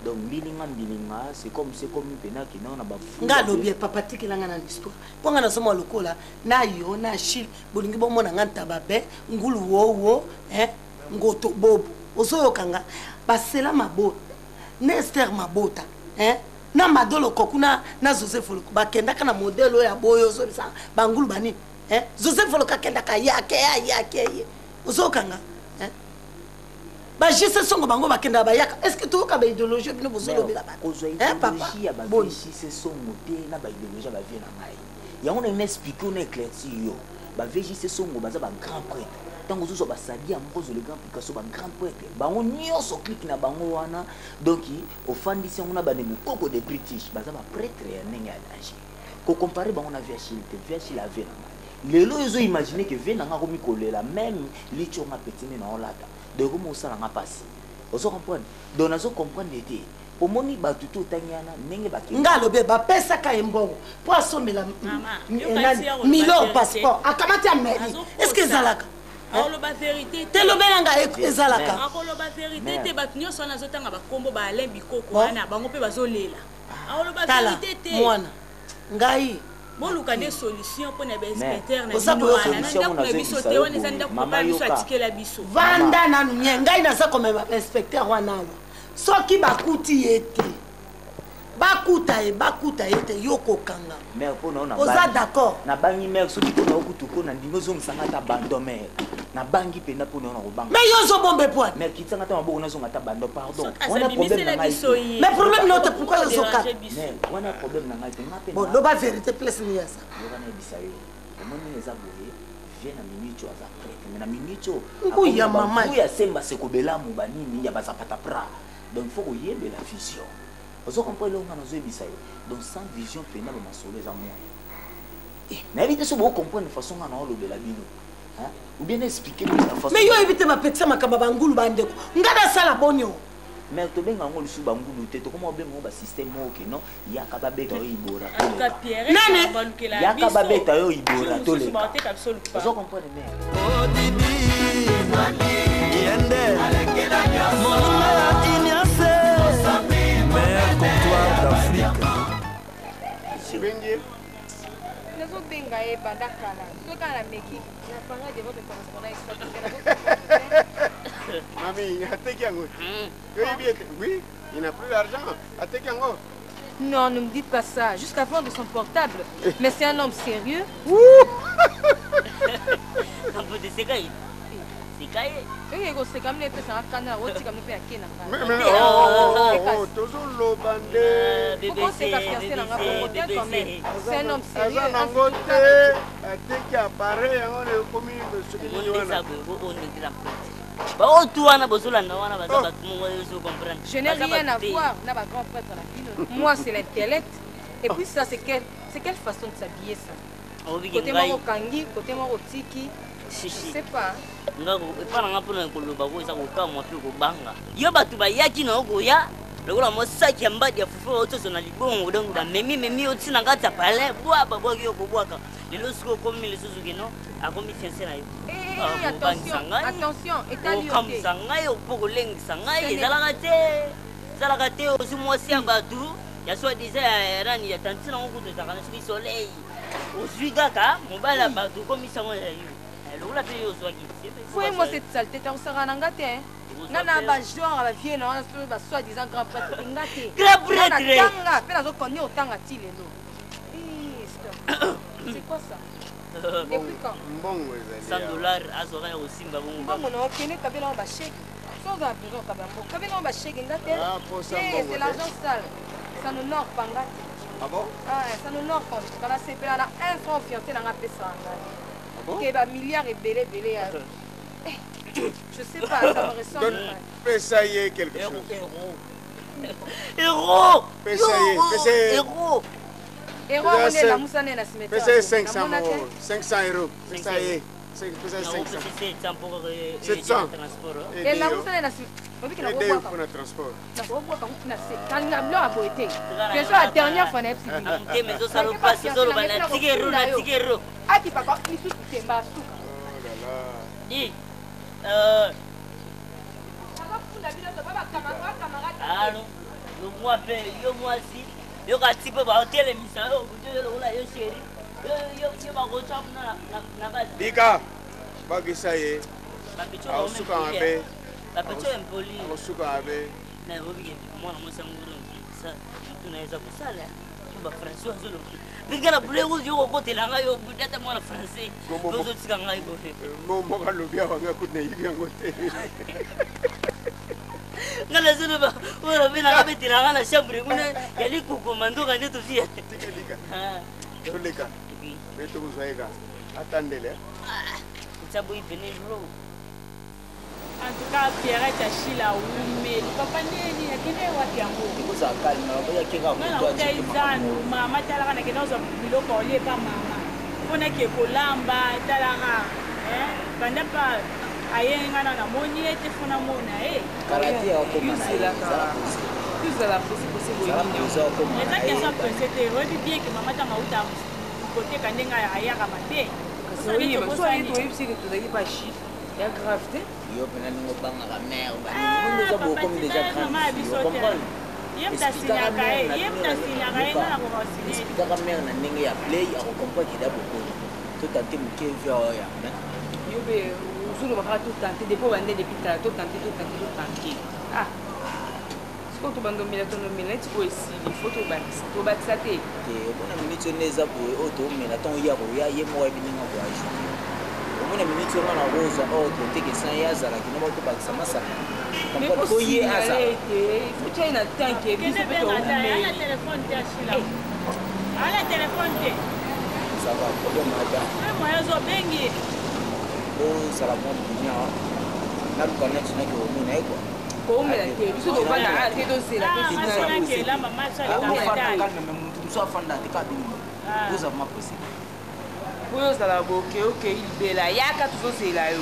donc mbilinga mbilinga, c'est comme, c'est comme mpena kino na bafu. Nga alobi, papa, tikela nga na histoire, mpo nga nazomona lokola na yo na Achille bolingi bomona nga ntaba be ngulu wowo, eh, ngoto bobo. Ozoyoka nga, basela mabota na Ester mabota, eh, na Madoloko kuna na Joseph Oloko bakendaka na modele oyo ya boyo. Ozobisa bangulu banini, eh? Joseph Oloko akendaka yake ayake ye. Ozoyoka nga, eh? Bajise songo bango bakendaka bayaka. Est ce que toyoka baidéologie bino bozolobela bato? Kozwa idéologie ya bavjc songo te na baidéologie ya bavie na ngai, yango na explike na éclairci yo. Bavjc songo baza bagrand prêtre. Ntango ozozwa basadi ya moko, ozwa le grand Picasso, bagrand prêtre bango nyonso, clique na bango wana. Donc ofandisi yango na bande mokoko de British, baza baprêtre ya ndenge ya danger. Kocompare bango na vie Achille te. Vie Achille ave na ngai lelo oyo, ozoimagine ke vie na ngai akomi kolela meme liti onga peti nde naolata. Donc ekomi kosala nga mpasi, ozo comprendre? Donc nazo comprendre te. Omoni bato te otangi wana ndenge bakende. Nga alobi bapesaka ye mbongo mpo asomela nani milor passeport, akamati ameli. Est ce que ezalaka? Akoloba vérité. Te, lobela nga, ezalaka? Akoloba vérité te. Bato nyonso wana azotanga bakombo, ba Alain Bikoko wana, bango mpe bazolela. Akoloba vérité te. Mwana ngai. Boluka nde solution mpo na bainspecteur na bino wana na ndako na biso te. Wana eza ndako papa biso atikela biso. Vanda nanu nye. Ngai naza komema bainspecteur wana awa. Soki bakuti ye te, bakuta ye, bakuta ye te, yo kokanga. Mare, mpo na yo. Oza d'accord? Nabangi mare, soki mpo na yo kutu ko na ndingi ozongisanga ata bando. Mare, nabangi mpenza mpo na yo, na kobanga. Mais yo ozobombe poine. Mare, kitisanga ata maboko, nazonga ata bando, pardon. Wana problème na ngai. Mais problème na yo te, pourquoi ozokata? Mare, wana problème na ngai te, nga mpe. Bon, loba vérité, place nini aza? Yoka, nayebisa yo. Omoni, eza boye, vie na minute oyo aza prêtre, mais na minute oyo Nguya mama. Ya semba sekobelamu banini ya bazapata pra. Donc il faut koyebela vision. Ozo comprendre eloko nga nazoyebisa yo? Donc sans vision mpena bamasolo eza mwa. Nayebi te so bocomprendre façon nga naolobela bino ou bien expliquer bino na façon. Mais yo oyebi te bapekisa makambo ya bangulu. Bandeko, nga nasala boni o? Mais tobenga yango lisusu bangulu te, tokoma kobenga yango basystème moko ke non, yaka babeta yo ibora toleka. Nani? Yaka babeta yo ibora toleka. Ozo comprendre, mare? Yende moninga ya Ignace, meilleur comptoir d'Afrique. Nazobenga ye banda kala, soki kaka nameki napanga de votre correspondant extraordinaire. Mami, ateki yango. Toyebi ete oui, il n'a plus d'argent. Ateki yango. Non, ne me dites pas ça. Jusqu'à vendre son portable. Mais c'est un homme sérieux. Seka ye. Seka ye. Eye koseka mine epesaka kanda otika mine mpe ake na ngai. Tozoloba nde. Okoseka fiancé na ngai bongo te quand même. C'est un homme sérieux. Aza nango te. Ateki appareil yango ekomi soki nini wana. Baoyo tu wana bozolanda wana baza bato moko ozo comprendre. Je n'ai rien à voir na ba grand prêtre na bino. Moi c'est l'intellect. Et puis ça c'est quelle c'est quelle façon de s'habiller ça? Côté moko kangi, côté moko tiki. Je sais pas. Nga epa na nga mpona koloba ko eza kokamwa mpe kobanga. Yo bato bayaki na yo koya lokola mosaki ya mbadi ya fufu otoso na libongo donc bamemi memi yo ntina kati ya palais bwa babwaki yo kobwaka lelo sikoyo okomi lisusu kino akomi fiance na yo. Attention, attention, etali yo te. Okamwisa ngai mpo kolengisa ngai ezalaka te ezalaka te ozwi mwasi ya bato ya soi disant ya nani ya tanti nango kutu ezalaka na soki soleil ozwi kaka mobali ya bato okomisa yango ya yo lokola mpe yo ozwaki. Foye moi cette saleté ta kosaka na nga te nga na ba genre ba vieux na wana ba soi disant grand prêtre te nga te. Grand prêtre. Natanga mpe nazokondi otanga ti lelo. C'est quoi ça? Depuis quand? Mbongo ezali. 100 dollars azwaka ya kosimba bongo. Mbongo na okende kabela ba chèque. Soki oza na besoin okaba mbongo. Kabela ba chèque nga te. C'est l'argent sale. Ça n'honore pas nga te. Ah bon? Ah, ça n'honore pas. Kana sepela na un franc fiancé na nga pesa ngai. Ah bon? Ke ba milliards ebele ebele ya. Je sais pas, ça me ressemble. Donc, pesa ye quelque chose. Héros. Héros. Pesa ye, pesa ye. Héros. Héros on est la moussa na cimetière. Pesa ye 500 euros. 500 euros. Pesa ye. Pesa ye 500. 700. Et la moussa na cimetière. Ede yo mpona transport. Nakobwaka kutu na se kalinga biloko ya boye te question la dernière fois na yebisi motema ezosala mpasi ozoloba na tikero na tikero akipaka lisusu te mbasuka di alo yo mwa mpe yo mwasi yo kasi mpe baotelemisa yo kutu yo lokola yo sheri yo bakotya kuna na basi dika bakisa ye akosuka mabe bapeto impoli akosuka mabe nairobi mwana mwasi yango mutu na ye eza kosala po bafrançais azoloba mpe na bule oyo okokotela ngai yo ata mwana français ozotika ngai boye moko alobi awa ngai kutu nayebi yango te ngai nazoloba oyo abe nanga betela ngai na chambre kuna ya likokoma ndoka nde tozia toleka me tokozwa ye kaka ata ndele tia boyi pene ro. En tout cas, Pierrette Achille awumeli. Papa nini akende wapi yango? Ekozala calme, aboyaki kaka Nga moto nauta atikema. ezandu mama talaka nakende kozwa biloko olie epa mama mpo nake kolamba talaka banda mpa aye nga na namoni ye te fo namona ye. Kala te akoma na ye, ezala posé. Tozala posé posé boye Ezala nini posé akoma eza na ye. question presse te. Oyebi bien ke mama ntango auta koteka ndenge ayaka mabe. Kasi oyeba so aye toyebisi ke tozalaki pa chi ya grave te. Yo mpena ndenge obangaka mare banini oza bokomi déjà mama ya biso te. comprendre. Ye moto asinyaka ye, ye moto asinyaka ye, nga nakoka kosinya ye. Explikaka mare na ndenge ya play akocomprendre keda bokoli totante moke vi oya. Yo mpe ozoloba kaka totante depuis obande depuis kala totante totante totante. Ah, sikoyo tobandomela tondomela neti oyo esili fo tobakisa tobakisa te. Te omona minute oyo nde eza boye oyo toomela ntango ye akoya ye moko ayebi ndenge akoajoute. Omona minute oyo nga na kozwa ordre te ke san ye azala kino bao tobakisa masanga mais comprendre po ye kosignale azala te faut tia ye na tanke biso Kende mpe benga ata ye ana toumeli. telefone te Achille ana telefone te. Ça va problème ata mpe moyen ozobengi ye. Ozala mwa mbinya naluka neti naki omona ye kua. Koumela te biso tovanda kaka te tozela Ah, mpe mama so aleka ofanda calme me mutu mosu afanda te kaka bino ozala ma posé. Oyo ozala boke okei libela yaka tozozela yo.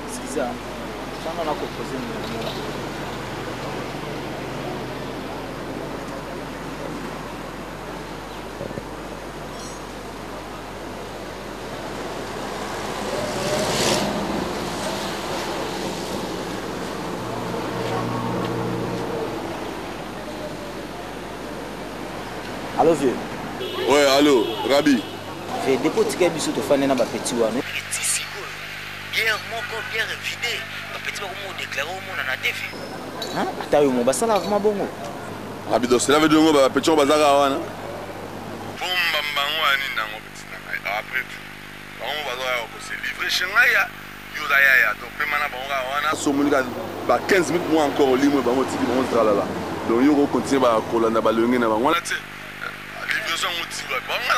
Excusez, ntango nakopose numéro. Allo vieux. Ouais, allo, Rabi. Ve depuis otikali biso tofandi na bapeti wana ti sikoyo bière moko bière vide bapeti bakomi odeklare omonana te ve ata yo mo basala vraimen bongo Rabi, donc cela veut dire ngo bapeti yango bazaka wana. Bomba mbango ya nini nango petit na ngai. Après tout, bango bazoya ko se livrer chez ngai ya yo oza yaya donc pema na bango kaka wana so omoni kaka ba 15 minutes mwa encore olimwe bango otiki bango tralala donc yo kokontinue bakolanda balonge na bango wana te livraison yango ti wapi bango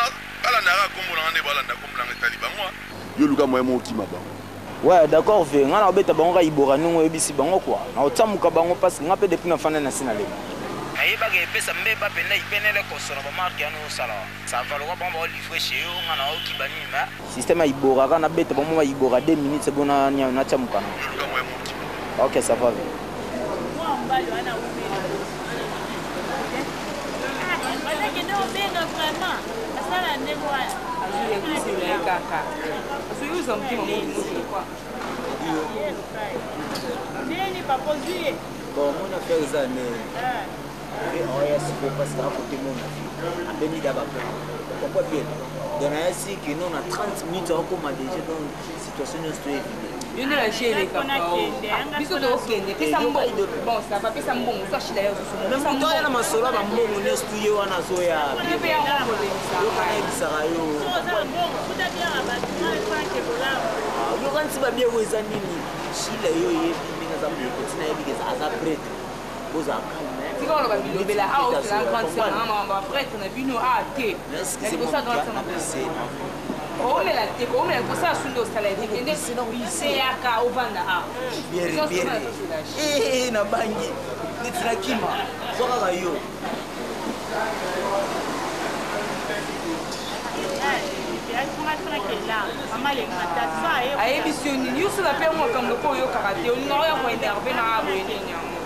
balandaka kombo na nga nde balanda kombo na nga etali bango yo luka moyen moko okima bango. Ouais d'accord vieux nga nakobeta bango kaka ibora ndenge oyebisi bango quoi nakotiamuka bango parce que nga mpe depuis nafanda na si nalemba nayebaka epesa mbeba mpenza ipenele koso na bamarke wana osala ça va lokwa bango baolivre chez yo nga naokiba nini ma système ya ibora kaka nabeta bango ba ibora 2 minutes ebo natya mokana. Ok, ça va vieux. Mobali wana awumeli. Bazakende obenga vraiment asala ndenge wana. Azoya kozela ye kaka. Azoyoza motema moto kwa. Nini papa ozwi ye? Bon, mon affaire eza ne oya sikoyo parce que akote mona vie abengi da baplan comprends bien donc nayasi que non na 30 minutes akokoma déjà, donc situation nyonso to évite. Yo nde na jeu elekaka biso tokokende pesa mbongo. Bon, ça va, pesa mbongo so ashila yo susu. Moto aya na masolo ya bambongo nyonso tu ye wana azoya mpe yango kolekisa. Yoka nayebisaka yo, yoka nti babieko eza nini. Shila, yo oyebi ndenge aza petit, nayebi ke aza prêtre, bozala calme. Tika oloba bilobela awa, osela grande sœur na makambo ya prêtre na bino a te. Na liboso ya grande sœur na koomela te, koomela kosala sundi osala ete kende biseyaka ovanda a biere biere na bangi neti na kima zwa kaka yo. Ayebisi yo nini? Yo sola mpe makambo mpo oyokaka te, olinga oya koénerver na boye nini yango?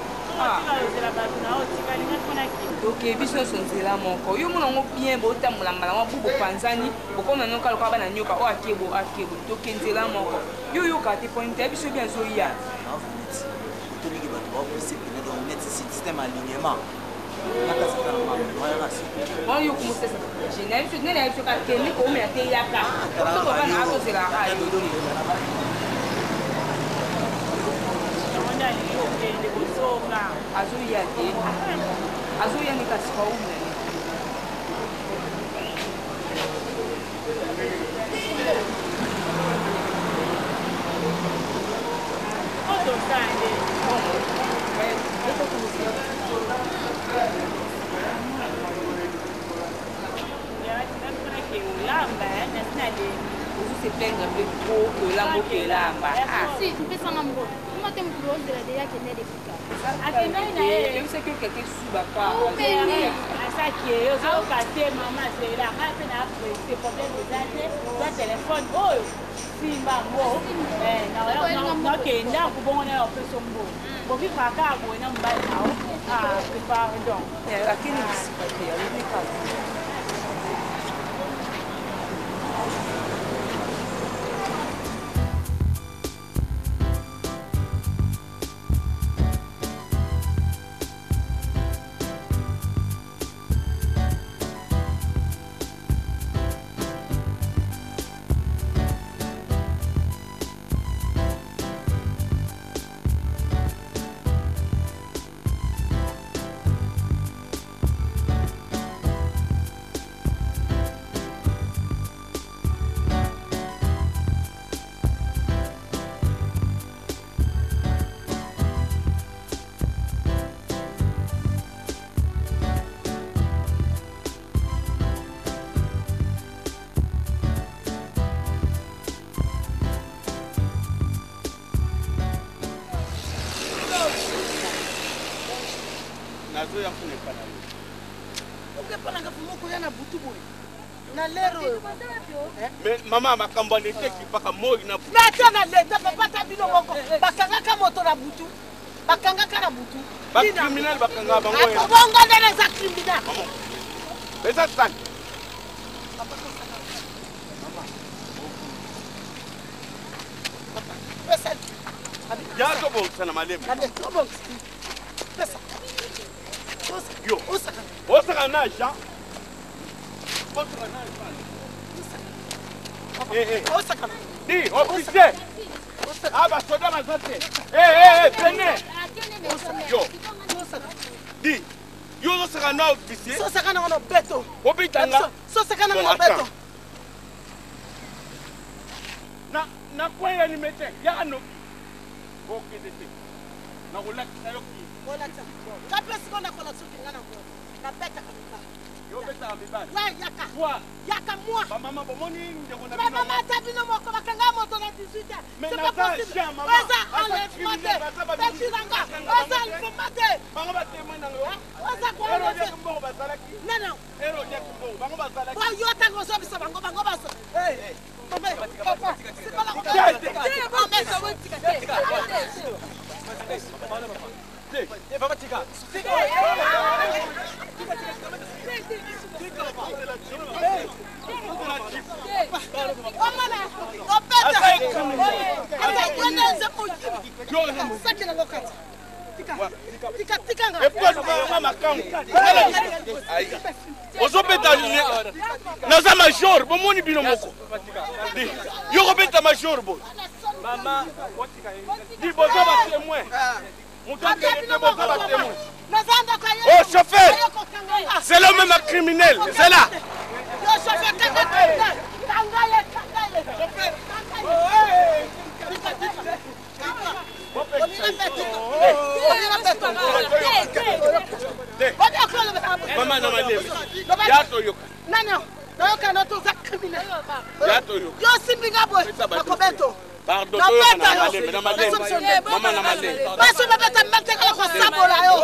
Ok, biso nyonso nzela moko. Yo mona yango bien, botambola mbala moko bu bopanzani, bokoma nyoka lokola bana nyoka oyo akebo akebo. Toke nzela moko, yo oyokaka te point ya biso bien azoya. Toliki bato baopese pene, donc neti système alignement nakasaka na mambo wana. Wana yo komosesa na biso nde na biso kakende koomela te, yaka oso papa na akozelaka yo te. Azoya te, azoya nde kasi kaumela. Ozo se plaindre mpe trop ke olamba okelamba. Si pesanga mbongo kuma te, mokolo ozela deya akende depuka. Akendaki na ye. Oyebisaki okeke subaka. Asaki ye ozoyoka te. Mama zela ngai mpe na presse, problème eza te. Za telefone oyo, simba yango, nakende akobongo na yo, opesa mbongo bovivre kaka boye na mobali na yo. Pardon. Akende bisika te, alobi kaka. Nazoya kuna epa na yo. Okepananga moko ya na butu boye na lere oyo. Mais mama, makambo ya leta ekipaka moi na Na ata na leta papa, ata bino moko bakangaka moto na butu, bakangaka na butu. Bacriminel bakangaka bango. Akobongo ndene eza criminel. Eza sale. Pesa. Ya tobongisa na malembe. Pesa. Yo osaka na Jean. Di, officier. Ah, basoda baza te. Eh, eh, pene. Yo. Di, yo ozosaka na officier. Sosaka na wana beto. Obetanga. Sosaka na wana beto. Na na kweya ni mete yaka noki. Okende te. Nakolakisa yo ki. Kolakisa. Kape siko nakolakisa okinga na nabetaka mibali. Yo obetaka mibali. We yaka. Toi. Yaka moi. Bamama bomoni ndeko na bino. Bamama ata bino moko bakanga moto na 18 ans. Mais C'est pas naza possible. chien, mama. Oza Aza enlèvement te. criminel, baza ba Petit na nga. Oza enlèvement te. Bango batema na ngo. Oza ko Ero enlever. oliaki mbongo bazalaki. Non non. Ero oliaki mbongo bango bazalaki. Ba yo tango ozobisa bango bango baso. Eh. Papa, papa, c'est pas la ozobeta naza major bomoni bino moko yo kobeta major boye di boza batemoin moto akende te boza batemoin. Oh chauffeur, c'est le même criminel, c'est là. Mama na malemi. Ya toyoka. Nani? Nayoka na toza criminel. Ya toyoka. Yo simbi nga boye. Nakobeto. Pardon, toyoka na malemi, na malemi. Mama na malemi. Baso babeta mbetekala kosabola yo.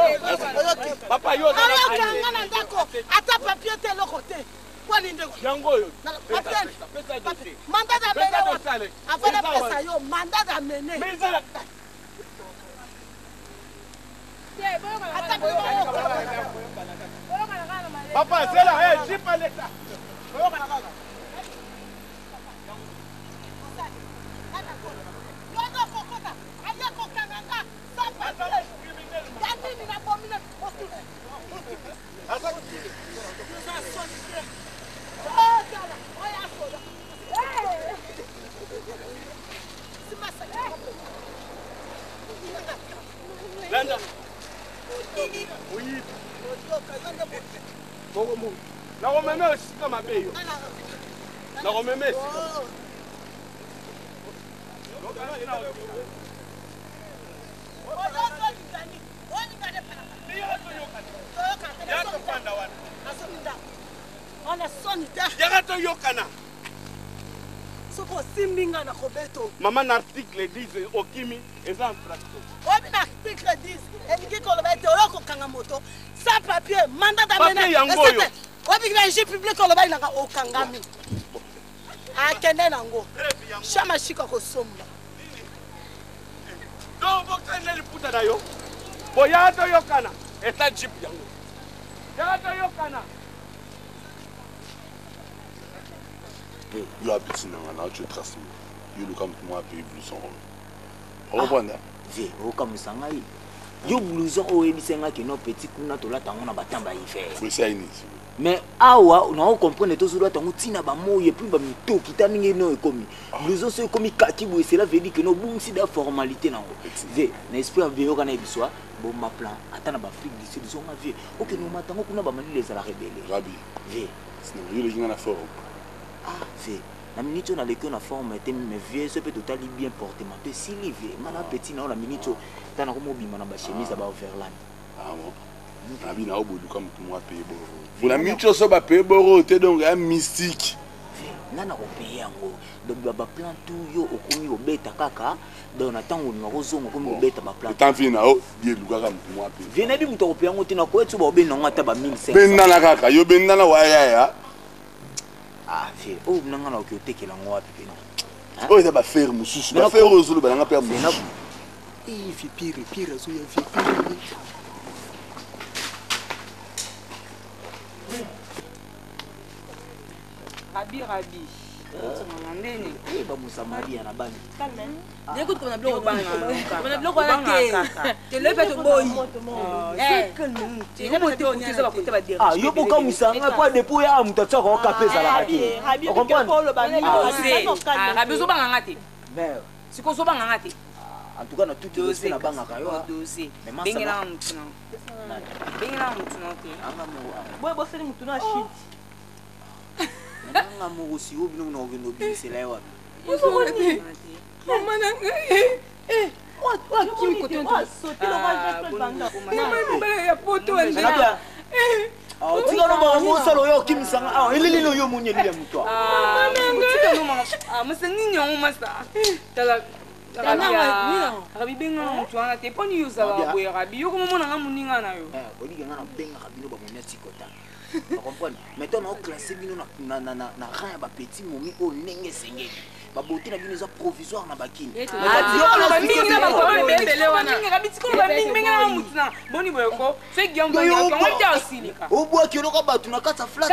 Oyoki. Papa yo oza na Oyoka nga na ndako ata papier te eloko te. Kwani ndeko. Yango oyo. Papier. Pesa dossier. Mandat d'amener. Pesa dossier. Avant napesa yo mandat d'amener. Mais ezala Ata bino Papa, zela, eh, jeep à l'état. Landa. Oyibi. Nakomema esika mabe yo. Nakomema esika. Yaka toyokana. Soki osimbi nga na kobeto. Mama na article 10 okimi eza infraction. Oyebi na article 10 elingi koloba ete oyo kokanga moto sans papier mandat d'amener. Papier yango oyo. Oyebi na injure publique oloba inanga okangami. Akende nango. Shama shika kosomba. Donc bokende liputa na yo. Boya toyokana. Eza jeep yango. Yaka toyokana. Yo abeti na nga na otyo trace yo luka moto moko apaye blouson oyo okoprendre. Vie okamwisa ngai yo blouson oyo oyebisa ngai keno petit kuna tolata yango na batamba ya hiver. Esali nini? Mais awa nao comprendre tozolata yango ntina bamoi epuis bamitoki ta ndenge no ekomi blouson so ekomi kaki boye, cela veut dire que no obungisi da formalité nango. Vie na esprit ya vie yoka na yebiswa bomba plan ata na baafrique du sud zonga vie okende omata yango kuna bamalili ezalaka ebele. Rabi vie yo oleki nga na forum. Ah vie na minute oyo naleki oyo na forme te, mais vie so mpe totali bien portement esili vie nga na petit na yo na minute oyo ta nakoma obima na bachemise ya baoverland. Ah bon, nabi na oboluka moto moko apaye boro mpona minute oyo so bapaye boro te, donc ya mystique. Nga na kopaye yango donc baplan tout yo okomi kobeta kaka donc na ntango olinga kozonga okomi kobeta baplan. Etant vie na yo die elukaka moto moko apaye. Vie nayebi moto akopaye yango te, nakoyeti so baobenda yango ata ba 1500. Bendana kaka yo bendana wayaya. Ah vie oyo nanga na oki otekela yango wapi pena? Oyo eza bafere mosusu, bafere oyo ozoloba nanga mpe ya mosusu. Vie pire pire azoya vie pire. Rabi, Rabi. Bamusamaria na bani. Na biloko wana te, teloyi mpe toboyi. Yo bokamwisanga po depo ya moto atiaka okape ezalaka te. Rabi, ozobanganga te? Sikoyo ozobanganga te? En tout cas, na tout respect, nabangaka yo. Bengelanga motu na, bengelanga motu na te. Boye bosali motu na shit. Nanga moko sikoyo, bino na kokende obimisela ye wapi? Mama na ngai akimi kote ya poto. Tika no makambo osala oyo okimisanga awa, eleli no yo omoni elili ya moto. Masa nini yango, masa? Tala Rabi, benganga motu wana te. Mponi yo ozalaka boye, Rabi? Yo komomonanga moninga na yo. Olingi nga nabengaka bino bamomi atikota, comprendre? Maintenant naoclasse bino na rang ya bapetit momi oyo ndenge esengeli. Babote na bino eza provisoire na bakini. Bengelanga motu na boni boyeko soki yango te osilika. Obwaki eloko bato na kati ya flat.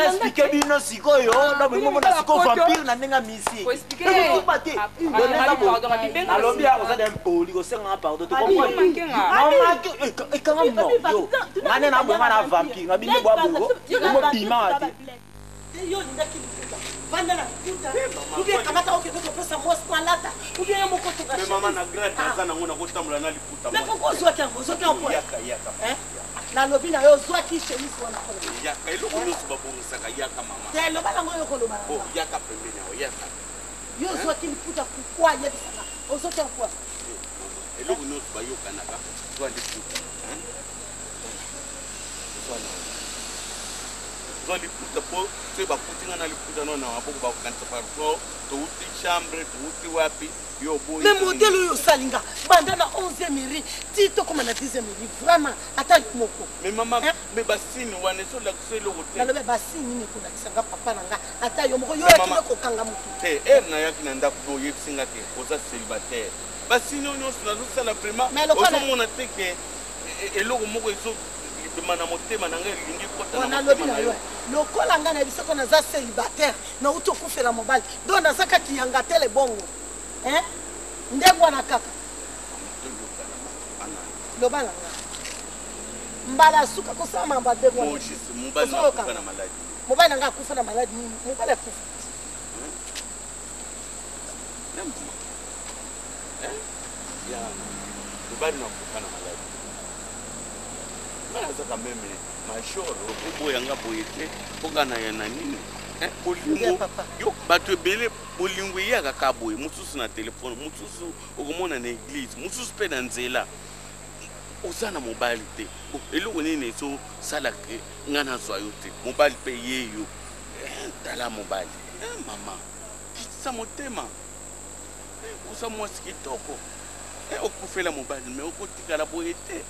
Explique bino sikoyo na bomona sikoyo vampire na ndenge ya misi ekosimba te. Nalobi ya oza de mpoli kosenganga pardon te, ekanga no yo ngane na bonga na vampire na bino bwa bongo omobima te. Yo olingaki liputa, vanda na liputa ou bien kamata okende kopesa mwasi po alata ou bien yo moko. Mais mama, na grade naza nango, nakotambola na liputa? Mais pourquoi ozwaki yango? Ozwaki yango? Yaka, yaka. Nalobi na yo, ozwaki chemise wana? Yaka, eloko nyonso babongisaka, yaka mama. Te, loba nango, yo koloba. Bo yaka pembeni awa, yaka. Yo ozwaki liputa pourquoi? Yebisaka, ozwaki yango kwa? Eloko nyonso bayokanaka, zwa liputa, zwa liputa, mpo soki bakuti nga na liputa no na maboko, bakokanisa parfois touti chambre, touti wapi. Yo boyi. Mais modèle oyo osalinga banda na 11e mairie ti tokóma na 10e mairie, vraiment, ata yo moko. Mais mama, mais basini wana ezolakisa eloko te. Nalobi basini nini ekolakisa nga, papa na nga? Ata yo moko, yo yakende kokanga motu. Te, ere nayaki na ndako mpe oyebisi nga te oza célibataire. Basini oyo nyonso nazosala, vraiment, ozomona te ke eloko moko ezobima na motema na ngai, elingi kota na Nalobi na yo, lokola ngai nayebi soko naza célibataire, nauti okufela mobali, donc naza kaka yanga tele bongo ndenge wana kaka. Loba na nga, mbala suka kosala makambo ya ndenge wana. Mobali na ngai akufa na maladi nini? Mobali akufa. Mobali nakufa na maladi, ngai nazaka même major, okoboyanga boye te. Mpoka na ya na nini? Bolingo yo, bato ebele, bolingo eyaka kaka boye, mosusu na telefone, mosusu okomona na église, mosusu mpe na nzela. Oza na mobali te, eloko nini ezosala ngai nazwa yo te? Mobali mpe ye yo, tala mobali. Mama, kitisa motema, oza mwasi kitoko, okufela mobali, mais okotikala boye te.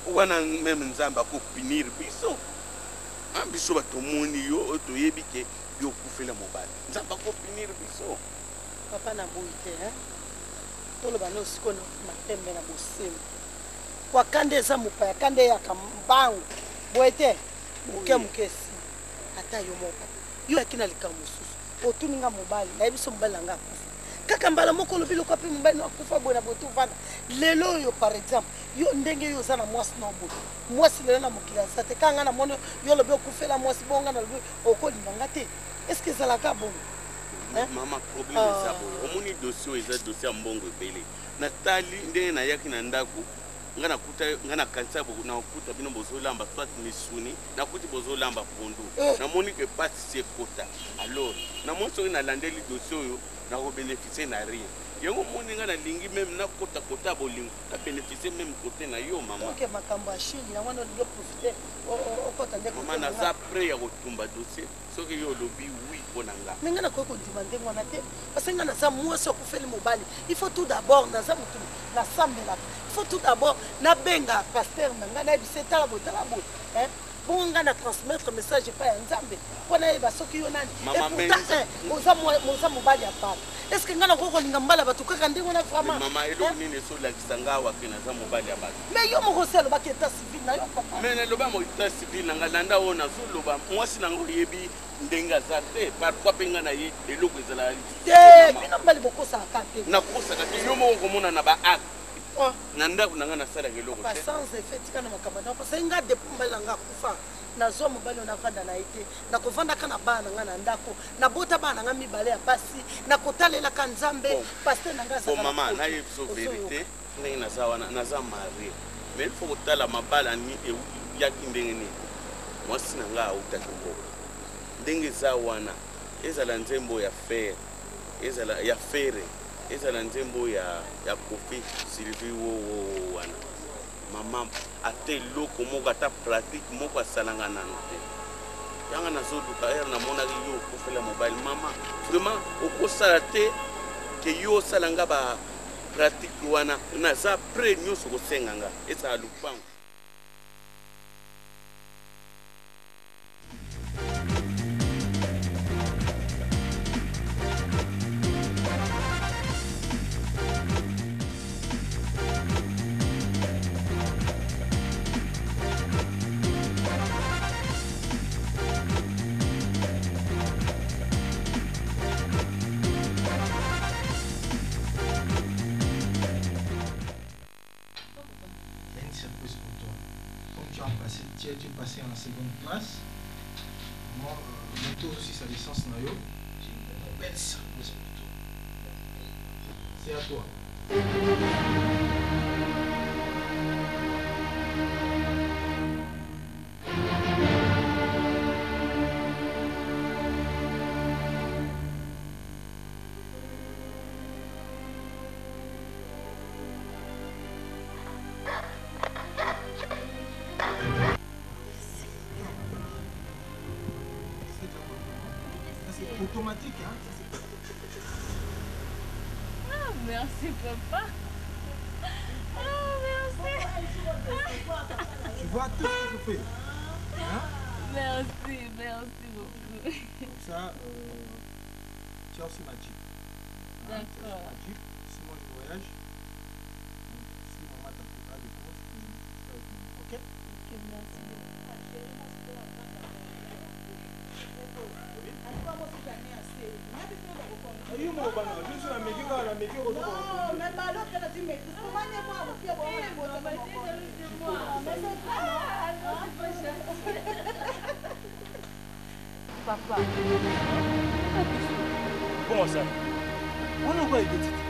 Wana même Nzambe akopunir biso. Biso bato omoni yo oyo toyebi ke yo okufela mobali, Nzambe akopunir biso. Papa, na boyi te, toloba no sikoyo na matembe na bosembo kwa kanda eza mopaya, kanda eyaka mbangu boye te, moke moke esi. Ata yo moko papa, yo yaki na likambo mosusu, otuni nga mobali, nayebi so mobali na nga akufa. Kaka mbala moko olobi lokwa mpe mobali no akufa boye na boye. Tovanda lelo oyo, par exemple, yo ndenge yo oza na mwasi na boye, mwasi lelo na mokili aza te. Kaka nga namoni yo olobi okufela mwasi bonga, nalobi okolinga nga te. Est ce que ezalaka bongo? Mama, problème eza boye, omoni dossier oyo eza dossier ya mbongo ebele. Natali ndenge nayaki na ndako, nga nakuta, nga nakanisa nakuta bino bozolamba soit misuni, nakuti bozolamba pondu. Namoni ke pasi si ekota. Alors namoni soki nalandeli dossier oyo, nakobénéficie na rien. Yango omoni nga nalingi même nakota kota ya bolingo, nabénéficie même kote na yo, mama. Ok, makambo ya shili yango wana olingi oprofite okota nde? Mama, naza prêt ya kotumba dossier soki yo olobi oui mpo na nga. Mais ngai nakoki kondima ndenge wana te, parce que ngai naza mwasi akufeli mobali. Il faut tout d'abord, naza motu nasambelaka, il faut tout d'abord nabenga pasteur na ngai, nayebisa etala boye, tala boye. Hein? Bongo ngai na transmettre message epai ya Nzambe mpo nayeba soki yo nani. Mama Et pourtant, Menza. hein, oza oza mobali ya bato. Est ce que ngai nakoki kolinga mobali ya bato kaka ndenge wana vraiment? Mama, eloko nini ezolakisa nga awa ke naza mobali ya bato? Mais yo moko osi alobaki etat civil na yo papa. Mais naloba mo etat civil na nga, landa oyo nazoloba, mwasi na nga oyebi ndenge aza te, parfois mpe nga na ye eloko ezalaka lisusu Te, mama. bino mibali bokosaka te. Nakosaka te, yo moko komona na ba acte. Na ndako na nga nasalaka eloko Papa, te. sans effet, tika na makambo na parce que nga depuis mobali na nga akufa, nazwa mobali oyo navanda na ye te, nakovandaka na bana na nga na ndako, nabota bana na nga mibale ya basi, nakotalelaka Nzambe, Bon. pasteur na nga Bon, azalaka na mama, poto. nayebi biso Ozoyoka. verité ndenge naza wana, naza marie, mais il faut kotala mabala ni eyaki ndenge nini. Mwasi na nga autaki mboka ndenge eza wana, ezala nzembo ya fere, ezala ya fere, ezala nzembo ya Kofi Sylvie wo wana. Mama, ata eloko moko, ata pratique moko asalanga nano te. Yanga nazoluka ere namonaki yo okufela mobali. Mama, vraiment okosala te ke yo osalanga ba pratique wana. Naza prêt nyonso kosenga nga, ezala lupango. Il y a une surprise pour toi. Comme tu as passé, tu es passé en seconde classe, moi, bientôt aussi sa licence na yo, j'ai une belle surprise pour toi. C'est à toi. C'est automatique, hein? Ah, merci papa. Ah, merci. Tu vois tout ce que je fais. Hein? Merci, merci beaucoup. Comme ça, tu as aussi ma Jeep. Hein? Tu as aussi D'accord. ma Jeep. Si moi je voyage, donc, si maman t'apportera des courses, tu fais avec moi. Ok? Ok, merci beaucoup. Papa. Comment ça? On a quoi identité?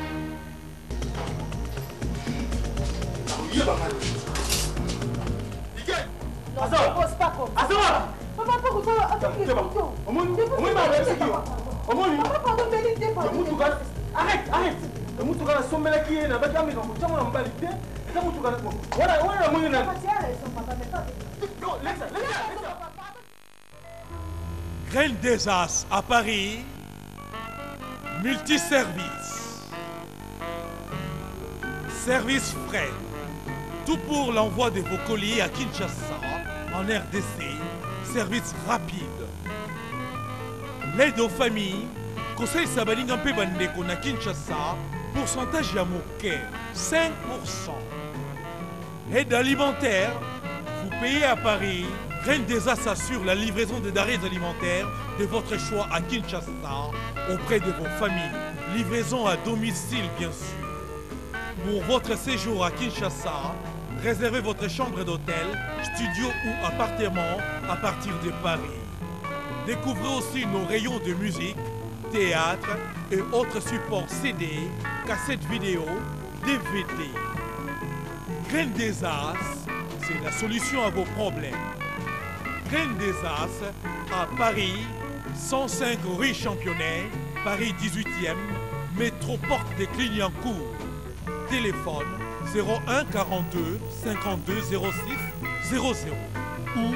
Arrête, arrête. Motuka nasombelaki ye nabaki ameka kotiango na mobali te, eza motuka wana wana namoni nani. Graine des As à Paris, multiservice, service frais, tout pour l'envoi de vos colis à Kinshasa, en RDC, service rapide. L'aide aux familles, conseil Sabalinga mpe bandeko na Kinshasa, pourcentage ya moke, 5%. Aide alimentaire, vous payez à Paris, Graine des As assure la livraison des denrées alimentaires de votre choix à Kinshasa, auprès de vos familles. Livraison à domicile, bien sûr. Pour votre séjour à Kinshasa, réservez votre chambre d'hôtel, studio ou appartement à partir de Paris. Découvrez aussi nos rayons de musique, théâtre et autres supports CD, cassettes vidéo, DVD. Graine des As, c'est la solution à vos problèmes. Graine des As, à Paris, 105 rue Championnet, Paris 18e, métro Porte des Clignancourt. Téléphone 01 42 52 06 00 ou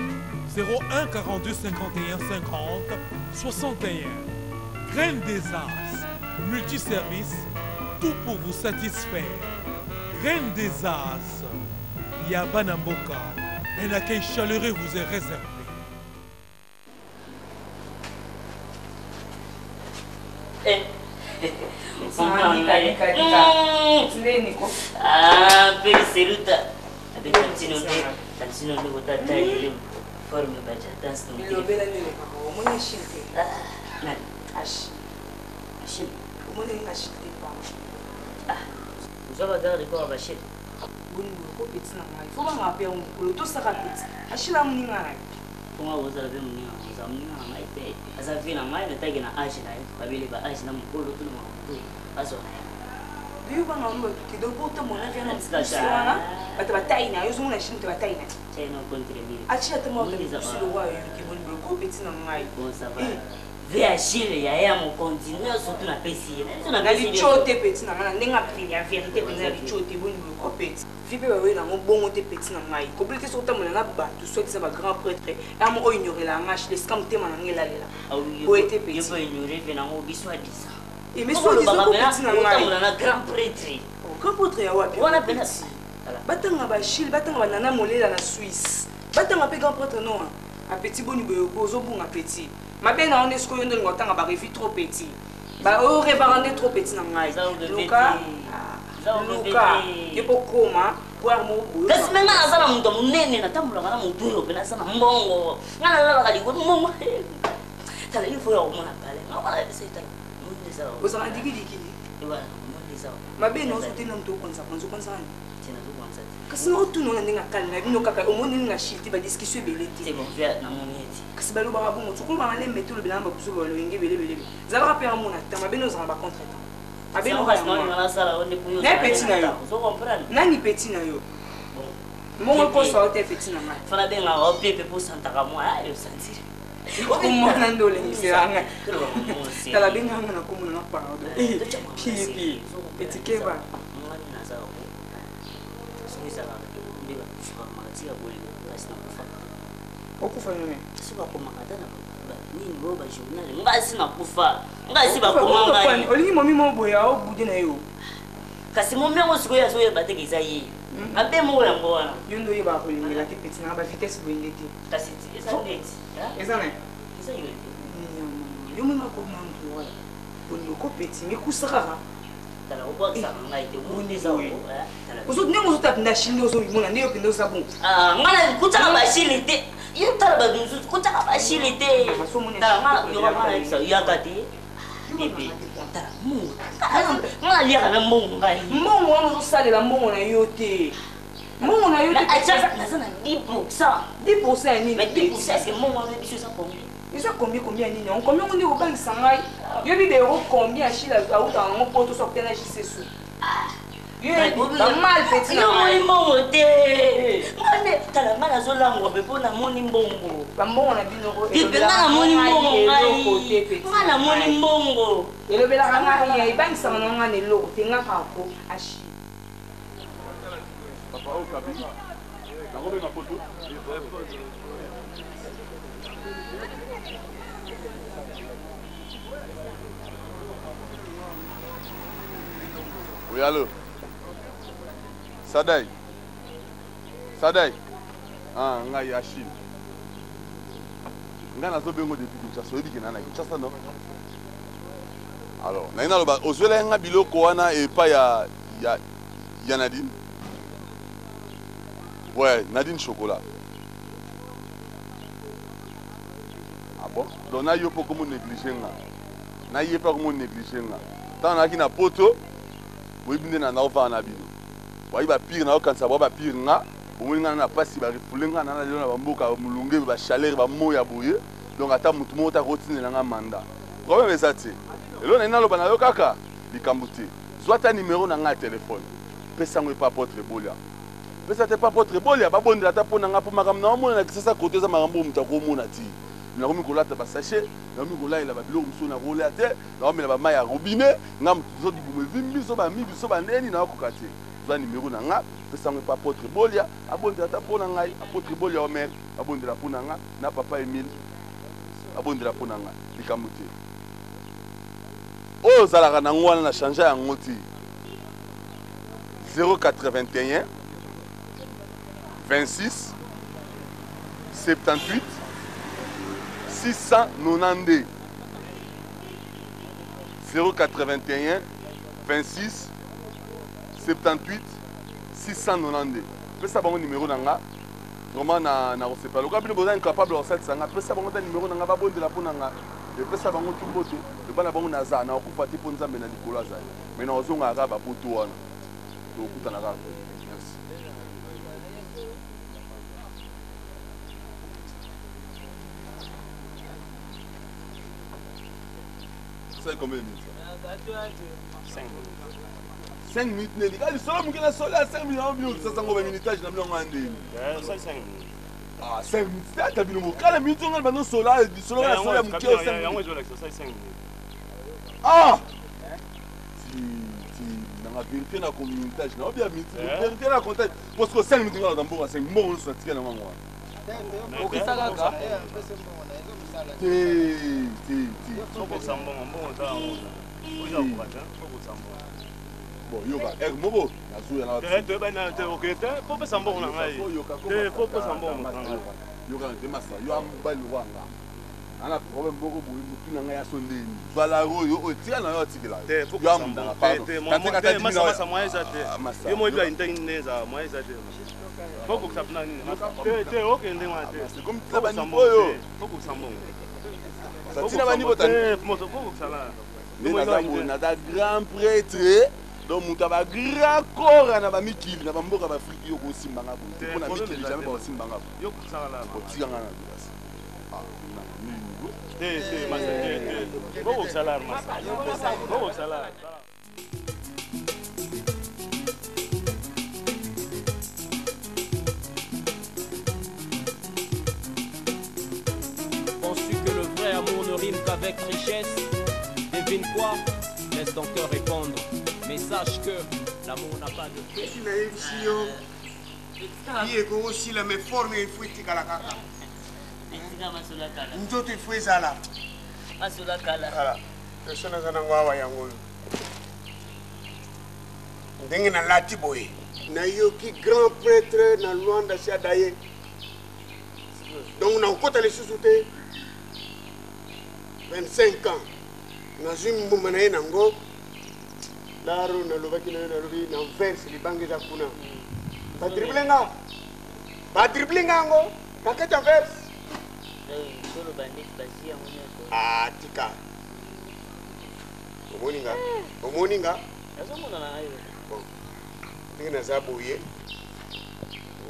01 42 51 50 61. Graine des As, multiservice, tout pour vous satisfaire. Graine des As, ya bana mboka. Un accueil chaleureux vous est réservé. Eh. Ah, mpe seluta abe tantino nde tantino nde kotata ele forme bajatas bilobela nde elekaka omoni achille te nani achille achille omoni achille te pa ozwa bagarde corps ya bachille boni boloko peti na ngai fo bangaka mpe yango mokolo tosaka peti achille amoninga na yo Mpo nga kozala pe moninga na kozala moninga na ngai te aza vie na ngai nataki na age na ye babele ba age na mokolo to na makambo to azwa na yango yo banga bango bato te donc otambola na vie na mokuse wana bato batai na yo ozomona chine te batai na atia ata mwa mokuse lokwa yo te boni boloko peti na ngai bon ça va ve achille yaya ya mokonzi nyonso tu napesi ye na litio te peti na ngai na ndenge ya verité mpenza ya litio te boni boloko peti Vie pe bawelela yango bongo te petit na ngai. Kobela te soki otambola na batu soit disant ba grand pretre ya mo oyo ignorela nga Achille esika motema na ngai elalela. Boye te petit. Yo pe ignorer vie nango biso adisa. Et mais soit disant ko petit na ngai. Otambola na grand pretre. Oh, grand pretre ya wapi? Wana pena. Batanga ba Achille, batanga ba Nana Molela na Suisse. Batanga pe grand pretre non. A petit boni boye ozobunga petit. Mabe na yo nde sikoyo nde olinga otanga ba revue trop petit. Ba oyo revaka nde trop petit na ngai. Luka luka ye mpo koma poire moko boye. Kasi me ngai naza na moto ya monene natambolaka na moto oyo mpe naza na mbongo ngai nalalaka likolo mbongo tala il faut ya komona pale ngai wana yebisa ye tala monde eza ozala dikidiki mabe na ozo te na moto okonza konza okonza nani kasi na otuna na ndenge akali na bino kaka omoni nini na shilti badiscussion ebele te kasi balobaka bongo sokoloba malembe te olobelaka babuzoba baloyenge ebele ebele zalaka mpe amona temps mabe nozala ba contre temps mabe na peti na yo nani peti na yo mbongo ekosa yo te peti na ngai fana bengaka yo pepe mpo osantaka mwa osantire omwana nde olengisela ngai tala bengaka nga na komona na pardon pipi etikeba okufa nini soki bakomaka ata na nini oyo bajournal ngai si nakufa ngai si bakoma ngai olingi momi moko boye aobude na yo kasi momi yango sikoyo azoyeba te eza ye hmm. mabe moko yango wana yo nde oyebaka kolingela te peti nanga bavitesse boye nde te kasi eza neti eza na eza yo te yo mema koma ndroit bolingo peti mikusa kaka tala obwakisaka ngai te omoni eza ndenge ozotala mpenza chine nde ozomona nde yo mpenza oza bon ah, ngai nakutaka bashile te yo tala bato mosusu kutaka bashile te tala ngai yaka te bebe tala mbongo ngai naliaka na mbongo ngai mbongo wana ozosalela mbongo na yo te mbongo na yo naza na 10 pourcent 10 pourcent ya nini 10 pourcent est ce que mbongo wana biso eza combien eza combien combien ya nini yango combien yango nde kobangisa ngai yo bibe euro combien achille autaka yango poto so akutana jc su bamal petit yo omoni mbongo te ngai nde tala ngai nazolangwa mpe mpo namoni mbongo bambongo na bino mpe ngai namoni mbongo ngai ngai namoni mbongo elobelaka ngai rien ebangisaka na ngai na eloko te ngai kaka ko achille Papa oyo kabila nakobenga poto Oui, allô Sadai Sadai Ah, ngai Achille. Ngai nazobengo depuis Kinshasa, oyebi ke na na Kinshasa non Alors, naye naloba ozwela nga biloko wana epai ya ya ya Nadine Ouais, Nadine Chocolat. Ah bon? Donc na yo po komo négliger nga. Na ye pa komo négliger nga. Tant na ki na poto, boyebi nde na naovanda na bino. Boyebi ba pire na okanisa boyebi ba pire nga. Bomoni nga na pasi ba refoule nga na lelo na ba mboka mulunge ba chaleur ba moya boye. Donc ata mutu moko ta kotindela nga mandat. Problème eza te. Elo na naloba na yo kaka likambo te. Zwa ata numero na nga ya telefone. Pesa yango epa apotre Bolia. Pesa te pa apotre Bolia babondela ata mpo na nga mpo makambo na omona na Kisasa kote eza makambo oyo moto akomona ti. Nakomi kolata ba sachet, nakomi kolalela ba biloko mosusu nakolia te, nakomela ba mayi ya robinet, nga moto so libumu evimbi, so ba mibi, so ba ndeni nakokoka te. Zwa numero na nga, pesa yango epa apotre Bolia, abondela ata mpo na ngai, apotre Bolia Omer, abondela mpo na nga, na papa Emile, abondela mpo na nga, likambo te. Oyo ozalaka nango wana na changea yango te. 081 26 78 692 081 26 78 692 pesa bango numero na nga vraiment na na kosepela lokola bino boza incapable ya kosalisa nga pesa bango ata numero na nga babondela mpo na nga epesa bango tu mbote loba na bango naza nakokufa te mpo nzambe na likolo azali mai nakozongaka kaka bapoto wana tokutana kaka merci. Ça combien de minutes 5 minutes. 5 minutes neli kaka lisolo moke na solo ya 5 minutes yango bino osasa ngo baminutage na bino yango ya ndeni osali 5 minutes. Ah, 5 minutes te ata bino mokala minutes onga bando sola lisolo na solo ya moke o 5 Yango minutes. ezolakisa osali 5 minutes. Ah ti ti nanga vérité na communatage na obia minutes vérité na comptage parce que 5 minutes nga na mbongo 5 mbongo nyonso natika na wango wana. Okisa kaka. Te te te. Okokisa mbongo, mbongo oza yango. Oza kokoka te, okokisa mbongo. Bon yoka, heure moko nazoya na Te, toyebani na te, okende te, po pesa mbongo na ngai. Te, po pesa mbongo na ngai. Yoka te masa, yo amobali lokola nga. Ana problème moko boye mutu na ngai ya so ndeni. Zwa oyo oyo tika na yo atikela. Te, faut Yo kokisa amundanga mbongo. Te, pardon. te, Katika te, ata masa, dimi masa, moyen eza te. Ah, masa. Yo moyebi ba ndenge nde eza, moyen eza te. Faut kokisa mpena nini? Te, te, okende wana te. C'est comme Faut tina kokisa ba mbongo oyo. te, faut kokisa mbongo. Sa tina ba niveau Te, ta. moto, faut kokisa la. Nde naza boye naza grand prêtre donc moto ya bagrand corps na bamikili na bamboka baafrike yo kosimbanga boye te mpo na mikili jamais bakosimbanga boye. Yo kokisaka la. Otika nga na bilasi. Ah, nanga nini bo? Te, te, masa, te, te. Faut kokisa la, masa. Faut kokisa la. Penses-tu que le vrai amour ne rime qu'avec richesse? Devine quoi? Laisse ton cœur répondre. Mais sache que l'amour n'a pas de prix. Esi nayebisi yo ye ekokosila mais forme ifo etikala kaka Etika masolo ya kala. nzoto ifo ezala Masolo ya kala. Voilà. Question naza nango awa yango oyo ndenge nalati boye nayoki grand prêtre na Luanda si adaye donc nakokota lisusu te 25 ans nazwi mbuma na ye nango laro nalobaki na yo nalobi na verse libanga eza kuna badrible nga badrible nga yango na kati ya verse Toloba ndeti bazwi yango nyonso. Ah, tika omoni nga omoni nga Nazomona na yo. Bon, ndenge naza boye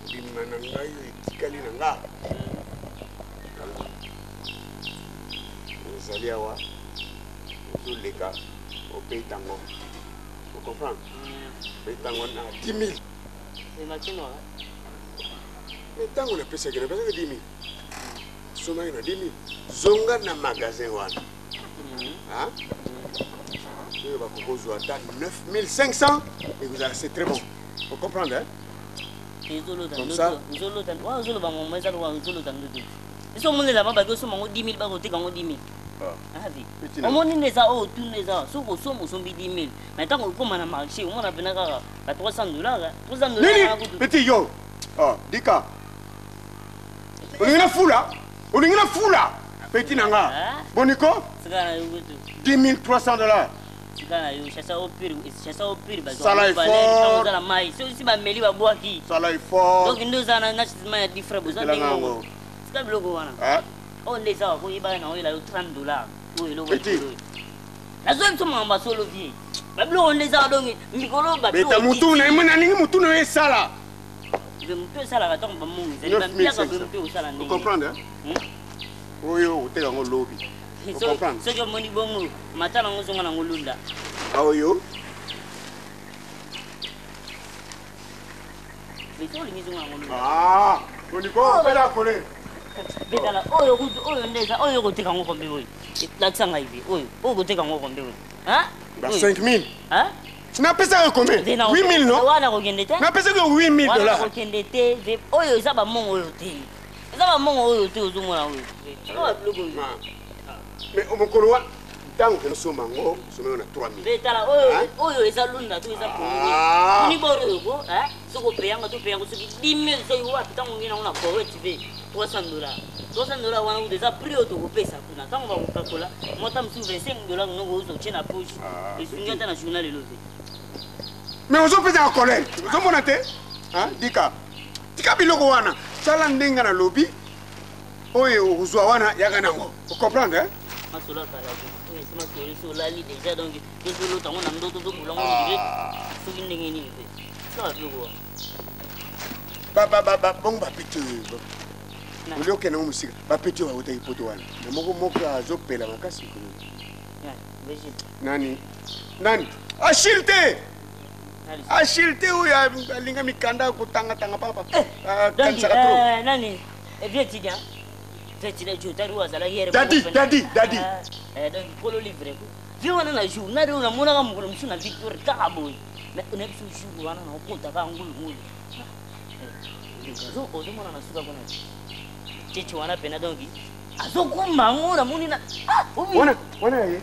obima na ngai oyo etikali na nga ezali awa ozoleka obeta yango ocomprendre obeta yango na 10 000 Emakino. Ntango napesaki napesaki 10 000 somaki na 10 000 zonga na magasin wana Ah? oyo bakokozwa ata 9500 ekozala c'est très bon ocomprendre hein? Ezolota Comme ça. ndoto, ezolota. Wa ozoloba ngoma eza lokola ozolota ndoto. Biso omoni elamba baki osomba yango 10 000 bakoteka yango 10 000. Avi. Petit na- Omoni nde eza oyo tuna eza soki osomba osombi 10 000 mais ntango okóma na marché omona mpena kaka ba 300 dollars 300 dollars nini wana kutu. petit yo oh, dika olingi na fula olingi na fula petit na nga boniko Sika na yo kutu. 10 300 dollars Sika na yo chassa au pire chassa au pire bazwa Sala yango valeur, effort. ntango oza na mai soki si bameli babwaki sala effort donc nde oza na ma ya difra boza Etelanga ndenge yango. moko sika biloko wana Ah. oyo nde eza wakoyebaka na oyela yo 30 dollars oyo eloko Petit. oyo nazoyebi biso makambo ya solo vie babiloko nde eza donc mikolo beta mutu na ye nalingi mutu na yo esala mutu esalaka ntango bamongo ezali bampiaka boye mutu osala ndenge ocomprendre oyo oteka yango lobi ocomprendre soki omoni bongo mata nango ozonga nango lunda oyo soki olingi zonga nango lunda Ah, boniko opela kole betala oyo kutu oyo nde eza oyo okoteka yango kombe oyo lakisa ngai be oyo oyo okoteka yango kombe oyo Ba 5000 napesaka combien 8000 non wana kokende te napesaka 8000 Wana dollars kokende te ve oyo eza bamongo oyo te eza bamongo oyo te ozomona oyo Eza babiloko oyo mais mokolo wa Ntango okende osomba yango, osomba yango na 3000. Mpe tala oyo oyo eza lunda to eza kongo. Ah. Ni boro oyo ko, hein? Soki opeya yango to peya yango soki 10000 soki wapi ntango ngi nango na Koweït ve 300 dollars. 300 dollars wana kutu eza prix oyo tokopesa kuna. Ntango bakokakola mota mosusu 25 dollars noko ozo tie na poche. Esungi ata na journal lelo te. Mais ozopesaka colère, ozomona te? Hein, Dika. Tika biloko wana. Sala ndenge nalobi oyo okozwa wana yaka nango. Ocomprendre hein? Masolo ya kala te. Oyo esi masolo esi olali déjà donc tozolota yango na ndoto tozobula yango direct soki ndenge nini te. Sala biloko wana. Ba ba ba ba bongo bapeti oyo. Olie okende yango mosika. Bapeti oyo bautaki poto wana. Na moko moko azopela makasi likolo. Nani? Nani? Achille te! Achille te oyo alinga mikanda kotangatanga papa. Donc, Akanisaka trop. nani vieux étudiant, vieux étudiant jotari oyo azalaki here Dadi, moko Dadi, pene. Dadi. Donc kolo livre ko vieux wana na journal oyo namonaka mokolo mosusu na victoire kaka boye, mais na biso jour wana naokota kaka ngulungulu. Ozomona na suka kuna cheche wana pena, donc azokumba yango namoni na ah, obi. Wana, wana ye.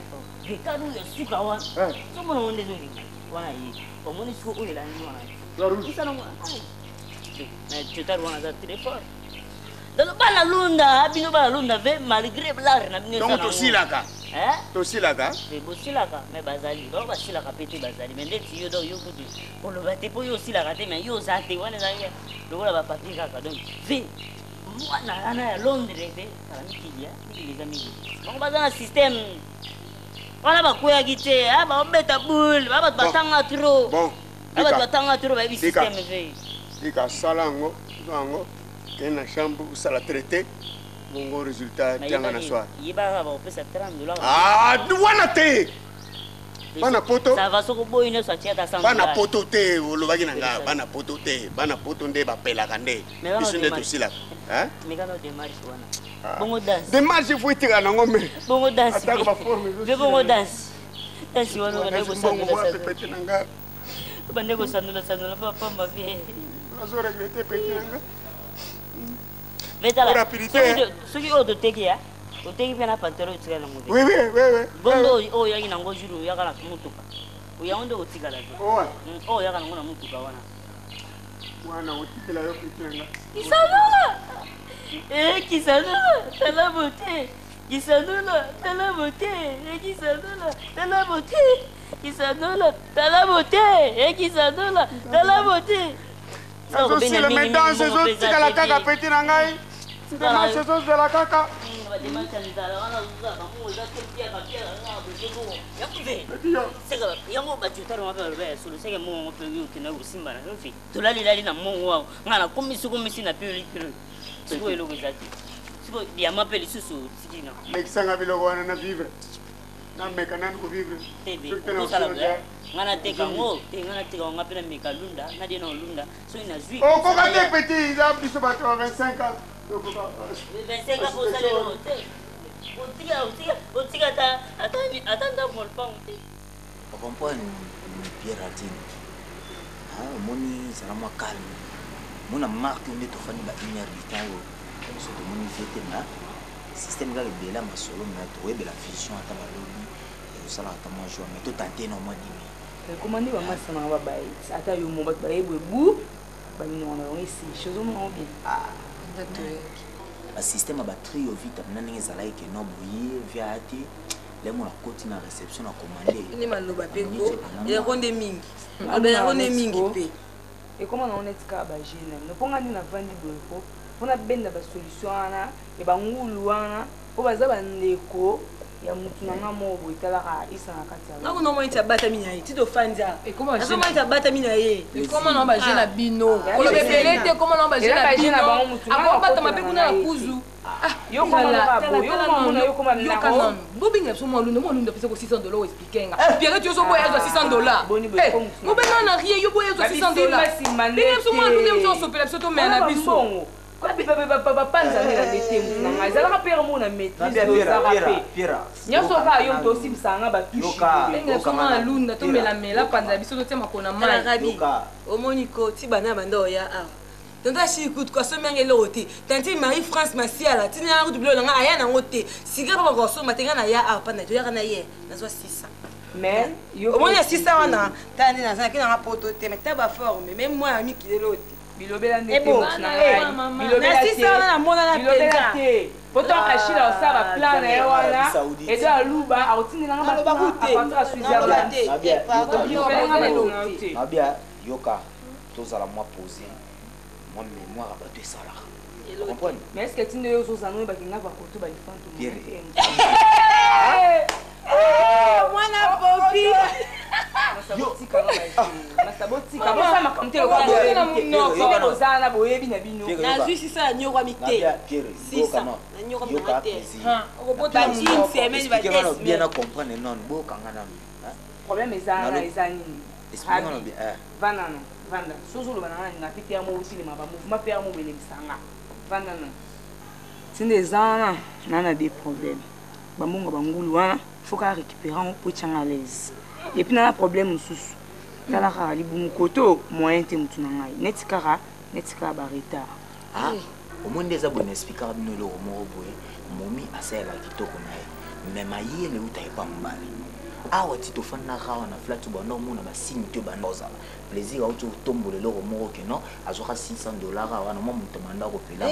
Rekado ya suka wana ozomona ngo nde ezolinga wana ye omoni siko oyo elandi wana Osala ngo, ah. Jotari wana aza très fort. Donc bana lunda, bino bana lunda ve malgré l'art na bino Donc eza nango. tosilaka. Hein? Tosilaka. Mais bosilaka, mais bazali bao basilaka mpe te, bazali mais ndeti yo, donc yo kutu koloba te mpo yo osilaka te, mais yo oza te wana ezalaki lokola bapapier kaka. Donc ve mwana wana ya Londres te, kala mikili ya mikili eza mikili, bango baza na système wana, bakweyaki te, ah, baobeta boule ba bato batanga trop. Bon. Ba bato batanga trop, bayebi Dika. système ve. Dika, sala yango, zwa yango, kende na chambre osala traité bongo résultat tianga na soir. Yebaka bakopesa 30 dollars. Ah, wana te. Bana poto. Ça va, soko boyi nyonso atia ata 100 Bana dollars. poto te, olobaki na nga, bana poto te, bana poto nde bapelaka nde. Mais wana Biso nde démarche. tosilaka. Hein? Mekano démarche wana. Ah. Bongo danse. Démarche faut etikala nango me. Bongo danse. Atako baforme Ve bongo danse. Danse wana bande Mbongo kosandola wapi sandola. pete na nga? Bande kosandola sandola pa pamba ve. Nazo regretter pete na nga. Ve tala. Rapidité, Soki hein. soki oyo toteki ya oteki mpe na pantalon otikala nango te. Oui, oui, oui, oui. Bongo oyo oyaki nango jour oyaka na motuka. Oyango nde otikala te. Oyo. Oyo oyaka nango na motuka wana. Wana otikela yo pete na nga. Kisanula! Eh, Kisanula, tala beauté. Kisanula, tala beauté. Eh, Kisanula, tala beauté. Kisanula, tala beauté. Eh, Kisanula, tala beauté. Nazosila me danse ezotikala kaka pete na ngai. Démarche ezozela kaka. Yango bajotari wana mpe baloba ya solo seke mongo mpe oyo okenda kosimba na yo fe tolalilali na mongo awa ngai nakomisi komisi na pelo pelo sikoyo eloko eza te, sikoyo diama mpe lisusu otiki na Lekisanga biloko wana na vivre. Nameka nani kovivre. Tebe Soki te na okosala osila boye ja. ngai nateka yango te, ngai nateka yango, ngai mpe nameka lunda, nadie na olunda soki nazwi. Okoka te petit, eza biso bato ya 25 ans. Okoka. 25 ans osala eloko te, otika otika otika ata ata ata ndako lopango te. Ocomprendre Pierre Altine, omoni ezala mwa calme, mona marke nde tofandi ba une heure du temps oyo biso tomoni vie te ma système kaka ebele ya masolo, mais tokoyebela vision ata balobi ekosalaka ata mwa jour, mais totante na mwa dimi. Ekoma nde bamasa nanga babaye ata yo mo bato baye boye bu baminoko na bango eseshe ozomona ngo bien. Basystème ya batrio vita mpena ndenge ezalaki ke no boye via te lemo nakoti na réception na commande. Nde maloba mpe ko yango nde mingi, maloba yango nde mingi mpe. Ekoma nango neti kaka bagene na bino mpo nga nde navandi boye po mpona benda basolution wana ya bangulu wana mpo baza bandeko ya mutu na nga moko boye etalaka isa na kati ya Nga kuna omoni ti abatami na ye ti tofandi awa. Ekoma Nazomoni ti abatami na ye. Ekoma na baje na bino, koloba ebele te, ekoma na baje na bino, akobatama mpe kuna na kuzu. Bobinga biso mwa lunda, mwa lunda apesa ko 600 dollars, oexplike nga Pierre ti ozoboya azwa 600 dollars, mobenga na rie yo boya azwa 600 dollars, benga biso mwa lunda biso osopela biso tomela na biso. Bapanza nde na nde te, mutu na ngai ezalaka pere mo na maîtrise ozaka mpe nyonso kaka yo moto osimbisaka nga batushe. Benga biso mwa lunda tomelamela, panza biso totia makona mai. Rabi, omoni ko ti bana banda oya awa. Tante Achille kutu asombi yanga eloko te. Tante Marie France Masiala tindi yanga kutu biloko na nga aya nango te. Sika papa kosomba te nga na ya awa panda toyaka na ye nazwa 600. Mais yo omoni ya 600 wana tala nde naza nake nanga poto te mais ta ba forme même moi ya mikili eloko te. Bilobela nde te moto na ngai. Bilobela te. Na 600 wana namonana Bilobela te. Pourtant Achille osala ba plan na ye wana edo aluba akotindela nga ba plan à partir ya Switzerland. Mabia yoka tozala mwa pose mwa mémoire ya bato esalaka comprendre. Mais est-ce que tinde yo ozozala noyeba ke nga bakoto balifanto mwana popi botika bosala makambo te lokola bozala na boyebi na bino nazwi sisa ya nyokwami te sisa na nyokwami nanga te ba une semaine ba deux bien na comprendre non bokanga nanu problème eza wana eza nini vanda nanu vanda soki ozoloba na nga nalinga te pere moko otelema ba mouvement pere moko elembisa nga vanda nanu ntinda eza wana naa na des problèmes bambongo bangulu wana faut kaka récupérer yango mpo etyanga à l'aise et puis naa na problème mosusu tala kaka libumu koto moyen te motu na ngai neti kaka neti kaka ba retard ah omoni nde eza boye na explikaka bino eloko moko boye momi asalelaka kitoko na ye me mayele euta epa mobali awa ti tofandaka awa na flat banda omona basigne te banda ozala plaisir auti otombola eloko moko ke non azwaka 600 dollar awa na mwa moto banda kopela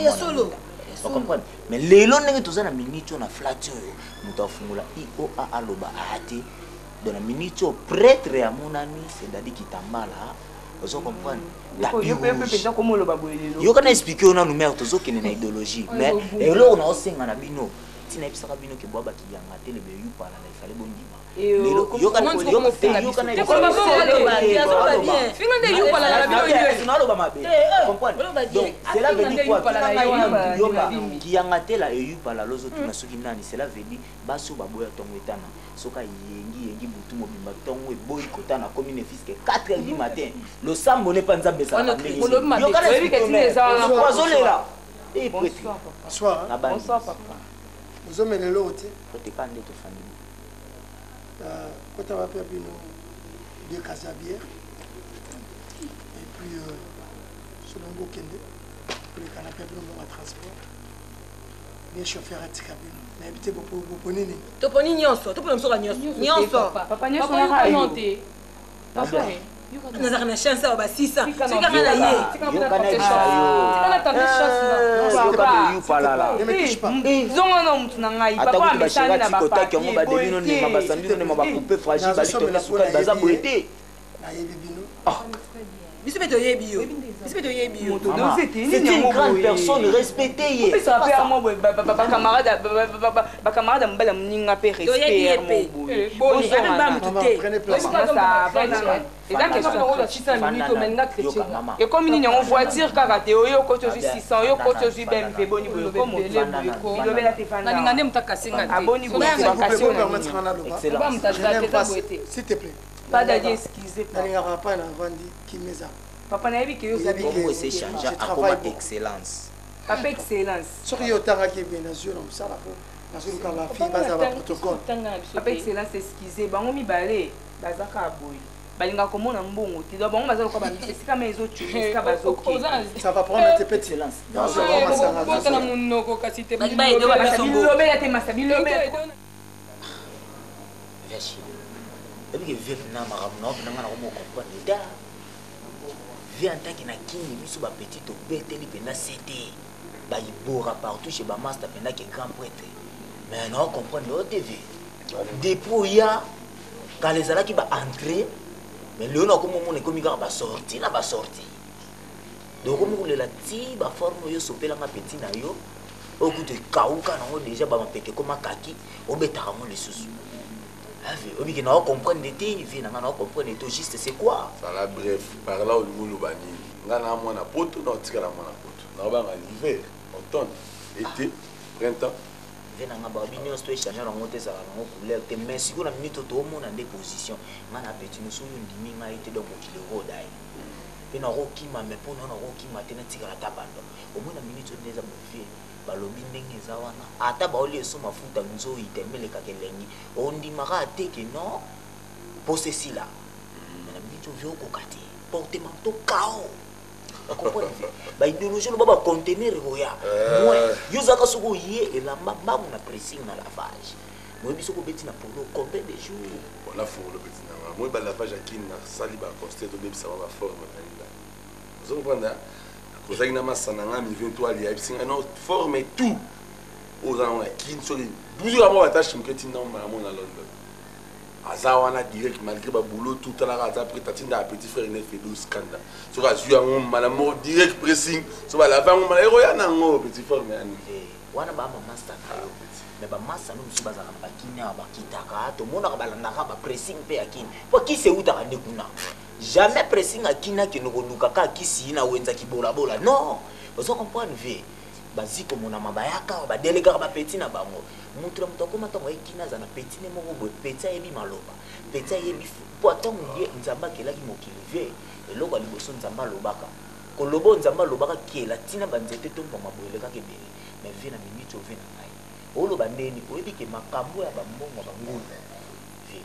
ocomprendre mais lelo ndenge toza na minute oyo na flat oyo moto afungola ioa aloba aya te donc na minute oyo prêtre amonani c'est dadi kitambala ozo comprendre yoka na explike yo nanu mare tozokende na idéologie mais eloko na osenga na bino ntina yebisaka bino ke bwa bakiyanga te lebe eyupalala ifale bondima naloba mabe donc cela veut dire quoi yoka kiyanga te la eyupalala ozotuna soki nani cela veut dire basi oyo baboya ntongo etana soki ayengi yengi butu mobimba ntongo eboyi kotana akomi ne fiske 4 heures du matin losambo ne mpa nzambe ezalaka ndenge azolela. Bonsoir. Bonsoir papa. Ozomela eloko te? Oteka nde tofandi. Kota bapia bino deux casiers à bière et puis solongo okende koleka na pia bino mbongo ya transport bien chauffeur atika bino nayebi te boponi nini. Toponi nyonso, topona bisoka nyonso nyonso. Papa nyonso naka yo te. Nazalaka na chance awa ba 600 soki kaka na ye. Zonga na motu na ngai papa amesani na bakotaki yango badebino ndema basandino ndema bakupe fragile balitoke sukali baza boye te. Nayebi bino. Biso mpe toyebi yo, biso mpe toyebi yo. C'est une grande personne, respectez ye. Opesaka mpe yango boye bacamarade ya mobali ya moninga mpe respect eza question ekomi nini yango voiture kaka te oyo okoti ozwi 600 oyo okoti ozwi bmv boni boye okomolobela te nalinga nde moto akasinga te aboni boye. S'il te plaît. Pas dadi excuse. Nalingaka papa na vandi kimeza. Papa nayebi ke yo bongo ese change akoma excellence. Papa excellence. Soki yo otangaki ebe nazwi yo na mosala mpo nazoluka bafille baza baprotocole. Papa excellence excuse, bango mibale baza kaka boye balingaka komona mbongo te donc bango baza lokola bambisi esika ma ezocuma esika bazoke. Ça va prendre tes petits. Botana monoko kasi te. Bilobela te masa bilobela. Oyebi ke vie na makambo na opena nga na komo comprendre da vie en tant que na kini biso ba petit tobeteli mpenza sete bayibora partout chez bamaster mpenza ke grand prêtre mais na comprendre yo te vie depuis oya kala ezalaki ba entrée mais lelo nakomi omona ekomi kaka basorti na basorti donc okomi kolela ti baforme oyo osopelanga petit na yo oyo kutu ekauka nango déjà bamapeke ekoma kaki obetaka yango lisusu obiki na ocomprendre te vie na nga na ocomprendre te juste c'est quoi. Zala bref par là olingi oloba nini nga na mwana poto na otikala mwana poto naobanga l'hiver automne été printemps. Vie na nga babi nyonso to échange nango te ezala nango couleur te mais sikoyo na minute toomona nde position nga na petit noso oyo ndimi ngai te donc mokili ekoda ye mpe nakokima mais mpo na nakokima te natikala ata bando omoi na minute oyo nde eza bovie balobi ndenge eza wana ata baolia eso mafuta nzoi telema elekaka elengi ondimaka te ke non posa esila mais na minute oyo vie okoka te porte manteau kao. Ocomprendre te? Baidéologie oloba bacontener ekoya moins. Yo ozalaka soki oye elamba mbangu na pressing na lavage, moyebi soki obeti na polo combien de jours. Wana fongolo beti nanga moi balavage ya kini nasali baconste tobebisa ba baforme na linda, ozo comprendre? Kozalaki na masa na nga mi 20 toile, ayebisi ngai no forme tout oyo oza nango na kini, soki 12 heures moko batashe moke tinda mbala moko na London. Aza wana direct malgré baboulot tout, talaka aza prêt, atindaka petit frère ne Fedos Kanda. Soki azwi yango mbala moko direct pressing, so balava yango mbala ekoya nango petit frère na yani. Wana ba masta na yo, mais bamasta no mosusu bazalaka na bakini awa, bakitaka, tomonaka balandaka bapressing mpe ya kini, mpo kisi eutaka nde kuna. Jamais pressing ya kini akende koluka kaka kisi na wenza kibolabola, non. Ozo comprendre vie? Bazi komonama bayaka awa, badelegaka bapeti na bango. Moto na moto akoma ntango aye kini, aza na peti ne moko boye. Peti ayebi maloba, peti ayebi mpo ntango ye Nzambe akelaki mokili vie, eloko ya liboso Nzambe alobaka, koloba oyo Nzambe alobaka kela ntina banzete tombwama boye elekaka ebele. Mais vie na miniti oyo, vie na ngai, oloba ndeni oyebi ke makambo ya bambongo ya bangulu vie,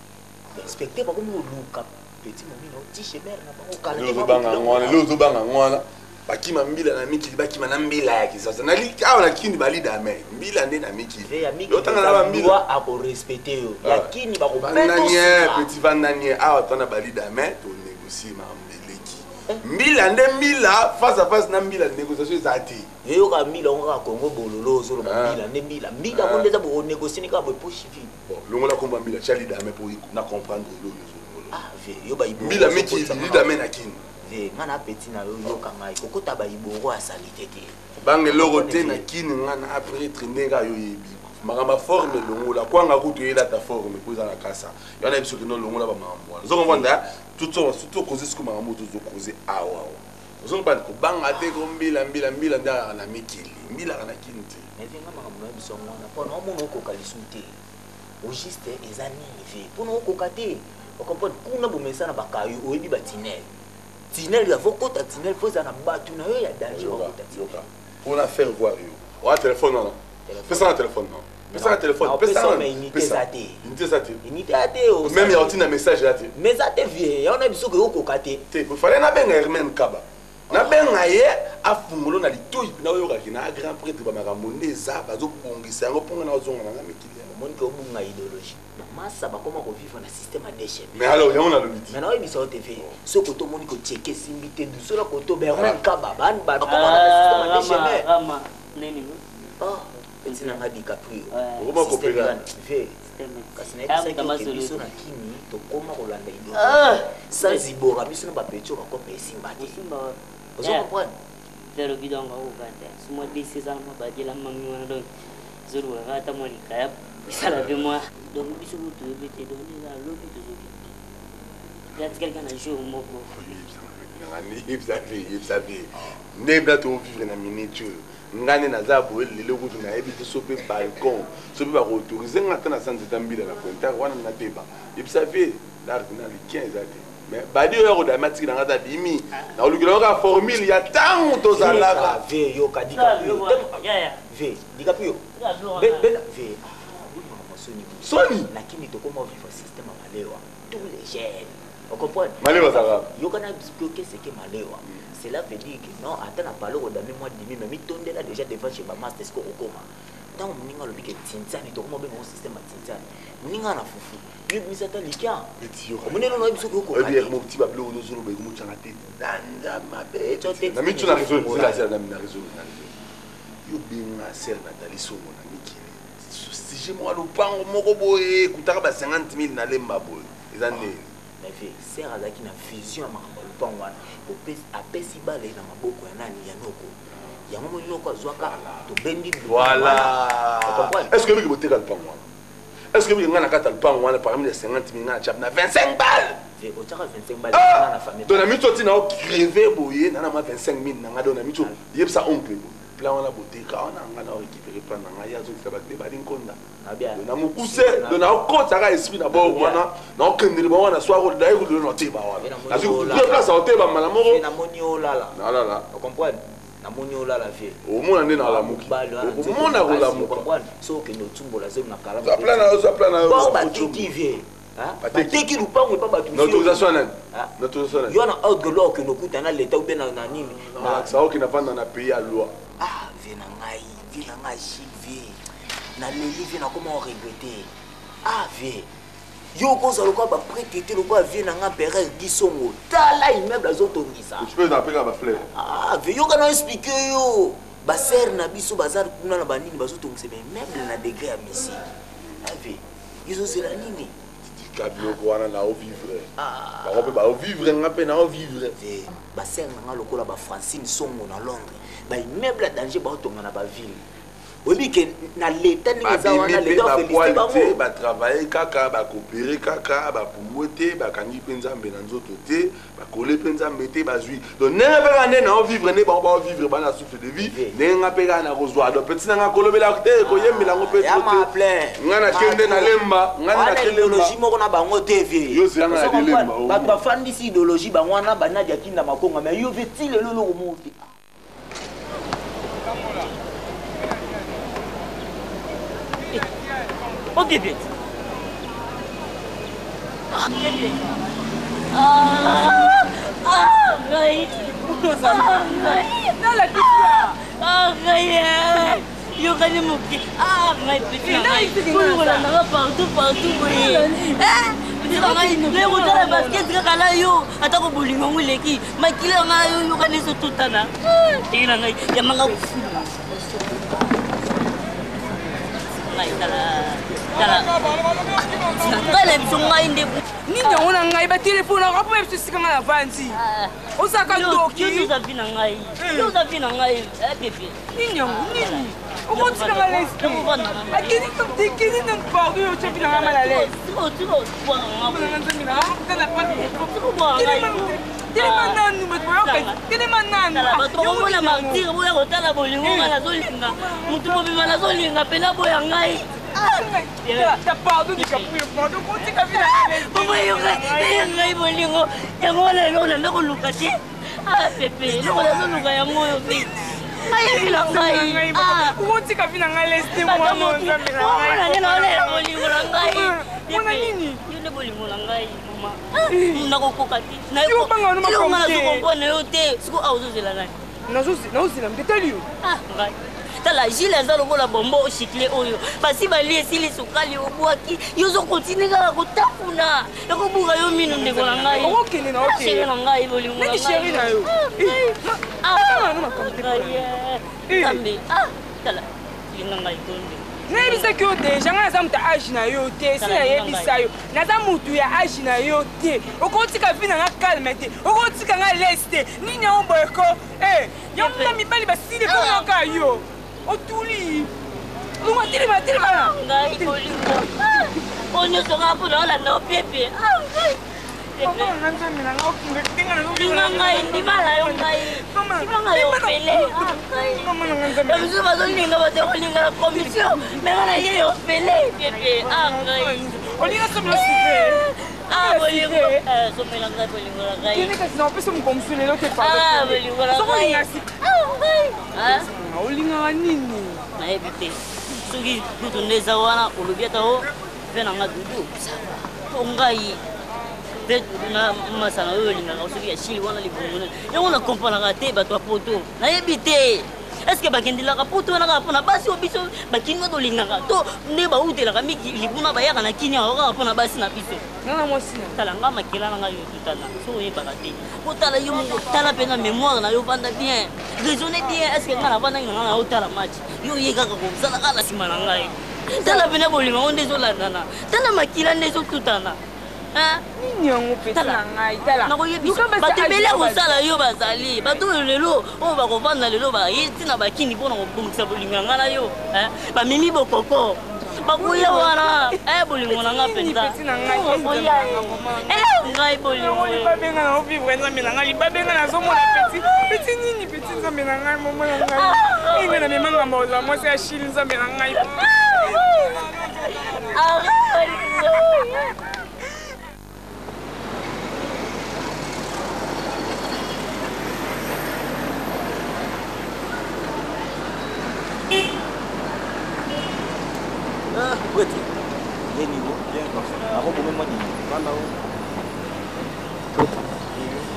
bainspecteur bakomi koluka petit momino tiche mare na bango kala te. Ozobanga yango wana, lelo ozobanga yango wana. Bakima mbila na mikili, bakima na mbila ya Kisasa awa na kini balida me mbila nde na mikili. Ya mikili Otanga na bambila akorespecte yo, ya kini Vanda nye, bakobeta. Petit, vanda nye. Awa twana balida me tonégocie makambo eleki. Mbila nde mbila, face à face na mbila, négociation eza te. Yoyoka mbila yango kaka Kongo bololo, ozoloba mbila nde mbila, mbila yango nde eza bokonégocie ni kaka boye poche vide. Bon, longola kombo ya mbila, tia leader me po na comprendre eloko nyonso. Ah vie, yo baiboro Mbila mikili, leader me na kini. Vie nga na peti na yo, yoka ngai, kokota baiboro ya salite te. Banga eloko te na kini. Nga na prêtre ndenge ayo oyebi makambo ya forme, elongola kwanga kutu eyelata forme po eza na kasa yo na biso. Kende olongola bamakambo wana, ozokomprendre? Tokoze siko makambo oyo tozokoze awa, ozokomprendre? Kobanga te, ko mbila mbila mbila nde alaka na mikili, mbila alaka na kini te. Mais vie nga makambo na biso yango wana, mpona omona okoka lisu te. Au juste eza nini vie mpona okoka te? Ocomprendre? Kuna bomesa na bakayo, oyebi batinel tinel ya vokota tinel, fo eza na bato na yo ya danger, bakota tinel. Mpona faire voir yo oya telefone wana, pesa na telefone no, pesa na telefone, pesa na na unité eza te. Unité eza te. Unité ya te. Même ya otinda message eza te. Mais eza te vie yango na biso ke okoka te. Te, fallait nabenga Hermaine Kaba, nabenga ye afungolo na litoi mpena oyokaki na grand prêtre. Bamakambo nde eza bazobongisa yango mponga na ozonga nanga mikili yango. Omoni ke obunga idéologie, bamasa bakoma kovivre na système ya déchet. Mais alors yango nalobi ti. Mais naoyebisa yo te vie, soki koto omoni kotieke esimbi te, dusola koto Bermain Kaba bakoma na système ya déchet mais Rama nini? Ah, petit na nga DiCaprio. Okoma kopela. Vie kasi nayebisaki oke biso na kini tokoma kolanda idéologie sans ibora biso na bapeti oyo bakopa esimba te, ozo comprendre? Elobi donc akoka te sumwa desi eza na mwa badiela mami wana, donc ezolukaka ata mwa likaya esala mpe mwa. Donc biso kutu toyebi te, donc eza lobi tozokende, atikali kaka na jour moko. Yebisa pe, yebisa pe nde bina tovivre na minute oyo. Nga nde naza boye lelo kutu nayebi te so mpe balcon so mpe bakoautorize nga ata na sa nzeta mbila na pointar wana nateba. Yebisa vie lart na likien eza te, mais badi oyo akodami atiki na nga ata bimi nakolukela kaka formule ya ntango tozalaka. Vie, yoka DiCaprio, vie DiCaprio, bena vie soni. Soni. Lakini tokoma vivre système ya malewa, tous les jeunes ocomprendre? Malewa ezalaka. Yoka na qu'est-ce que malewa? Cela veut dire que non, ata na palo kodami mwa dimi, mais mitondela déjà devant chez bamaster. Ce que okokoma ntango moninga alobi ke tintiani, tokoma obenga ngo système ya tintiani, moninga na fufu, yo ebimisa ata likia, omoni eloko nayebi soki okoka te. Ti babiloko ozoloba ekomotyanga te, danda mabe na mitu na réseau na réseau na réseau. Yo benga ser Nathalie Songo na mikili, sujet moko ya lopango moko boye ekutaka ba 50 000 na lemba boye, eza ndeni? Mais vie ser azalaki na vision ya makambo ya lopango wana, apesi bale na maboko ya nani? Ya noko yango. Moi noko azwaka, tobendi. Voilà. Est ce que biki boteka lopango wana? Est ce que biki ngai na kati ya lopango wana, parmi les 50 000 ngai na tiap na 25 balles? Otiaka 25 balles na famille. Donc na miso ntina ocreve boye na mwa 25 000 na ngai. Donc na miso yebisa oncle boye, plan wana boteka wana, ngai na récupéré plan na ngai, ye azokisa bato nde bali nkonda na mokuse. Donc naokotaka esprit na bord wana, naokendele bango wana soir naye kulelo na oteba wana, nazwi deux place aoteba mbala moko. Namoni olala. Nalala. Ocomprendre? Namoni olala vie. Omona nde nalamuki, okomona kolamuka. So okende otumbola zemi na kala. Zwa plan na yo, zwa plan na yo. Batiki vie. Bateki lupango epa bato. Na autorisation ya nani? Na autorisation ya nani? Yo na ordre loi okende okuta na leta ube na nini? Nalakisa okende avanda na pays ya loi. Ah, vie na ngai, vie na ngai Gilles, vie naleli, vie nakoma oregrete. Ah, vie yo okozala lokola baprêtre te, lokola vie na ngai Perer Gisongo. Tala immeuble azotongisa. Ah, vie, yoka na explike yo, basere na biso baza kuna na banini, bazotongisa baimmeuble na degré ya misi. Ah, vie, ezozela nini? Tika biloko wana, na ovivre bango mpe baovivre, nga mpe na ovivre. Basere na nga lokola bafrancine Songo na Londres, baimmeuble ya danger baotonga na baville. Oyebi ke na leta ndenge eza wana, babimi mpe leta afélicité bapoile te, bango. Batravaille kaka, bakopere kaka, bapumbwe te, bakangi mpe Nzambe na nzoto te, bakole mpe Nzambe te, bazwi. Donc ndenge mpe kaka nde naovivre, nde bango baovivre, bana souffle de vie, ndenge nga mpe kaka nakozwa. Donc petit na nga, kolobela te, koyembela yango mpe Ya trop te. ma plein. Nga nakende nalemba, nga nde Wana nakelemba. idéologie moko na bango te, vie. Yo zela nga na Ozo delemba, comprendre? Bato bafandisi idéologie bango wana, banadi akinda makonga, mais yo vie ti lelo eloko moko te. Oh bébé. Ah bébé. Ah, ah, ngai. Ah, ngai. Ah, ngai. Eh. Yokani moke. Ah, ngai petit na ngai. Oyokolandaka partout partout boye. Eh, petit na ngai, naye kotala basket kaka na yo. Atako bolingo yango eleki. Makila ya ngai yo yokani ezotutana. Tenge na ngai, yamanga kofulu. Ngai tala. Tala. Ngai na biso ngai nde Nini yango na ngai batelefonaka mpo biso esika ngai navandi ozalaka ndoki. Yo oza vi na ngai. Yo oza vi na ngai, eh bébé. Nini yango, nini okotika nga leste akeni na pardon, yo otya vi na ngai mal à l'aise. Telema nanu, bato bayoka, telema nanu. Bato bakomona martire boya kotala bolingo ngai nazolinga motu mobima, nazolinga mpena boya ngai. Pardon, Dicaprio, pardon, kotika vi na ngai. Bolingo yango wana eloko nanda koluka te. Ah pepe, eloko nazoluka yango oyo pe ayebi na ngai. Okotika vi na ngai leste mwana Nzambe na omona nde naolela bolingo na ngai. Mwana nini? Yo nde bolingo na ngai, mama, nakokoka te. Yo obanga no eloko makambo te. Nazokomprendre yo te. Siko awa ozozela nani? Naozela mpe tali yo. Ah, ngai tala, Gile aza lokola bombo chicle oyo basi balie, esili sukali, obwaki. Yo ozokontinue kaka kotafuna, ekobuka yo mino, ndeko na ngai. Okokende na oke. Chéri na ngai, bolingo na Nani chéri na yo? Ah, no makambo te. Ngai, eh, Nzambe, ah tala, linga ngai tonde. Nayebisaki yo deja, ngai naza moto ya age na yo te. Esi nayebisa yo, naza motu ya age na yo te. Okotika vi na nga calme te, okotika nga lese te. Nini yango boyeko? Yo muna mibali basili komaka yo otuli lunga. Telema, telema. Ngai bolingo oyo nyonso kaka mpona olanda yo pepe. Ah, ngai ndima ngai, ndima na yo ngai, ndima ngai ofele. Bamisu bazolinga, bato kolinga na commission, me nga na ye ofele pepe. Ah ngai Olinga somela sucré? Ah bolingo, somela ngai bolingo na ngai. Kende kasi, naopesa moko mosusu lelo te. Ah bolingo na Soki ngai. olinga si Ah ngai. Ah. Olingaka nini? Nayebi te soki kutu nde eza wana olobi ata o mpe na nga dudu mpo ngai mpe dudu na masana oyo olingaka soki ya chili wana libongo nani yango nakompranaka te. Bato ya poto nayebi te, est-ce bakendelaka poto wana kaka mpona basi oyo biso bakini oyo tolingaka, to nde bautelaka mikili kuna bayaka na kini awa kaka mpona basi na biso? Nga mwasi na Tala nga, makila na ngai oyo tutana, so oyebaka te. Kotala yo moko, tala mpenza mémoire na yo, vanda bien, raisonne bien. Est ce que ngai navandaki na ngai na otala match, yo oye kaka kozala kaka na nsima na ngai? Tala mpena bolingo yango nde ezolandana, tala makila nde ezotutana. Nini yango peti na ngai? Tala. Nakoyebisa bato ebele ya kosala yo, bazali bato oyo lelo oyo bakovanda lelo baye ntina bakini mpona kobongisa bolingo ya ngai na yo, eh, bamemi bokoko bakoya wana. Eh, bolingo na ngai mpenza. Peti na ngai. Oya, eh, ngai bolingo. Libabenga na ovivre, Nzambe na ngai, libabenga nazomona peti peti nini peti, Nzambe na ngai, momo na ngai, engai na memanga mbola mwasi ya Chile, Nzambe na ngai. Ah, bolingo. Ah, prêtre. Ye niveau. Bien, parfait. Akobome mwa nini?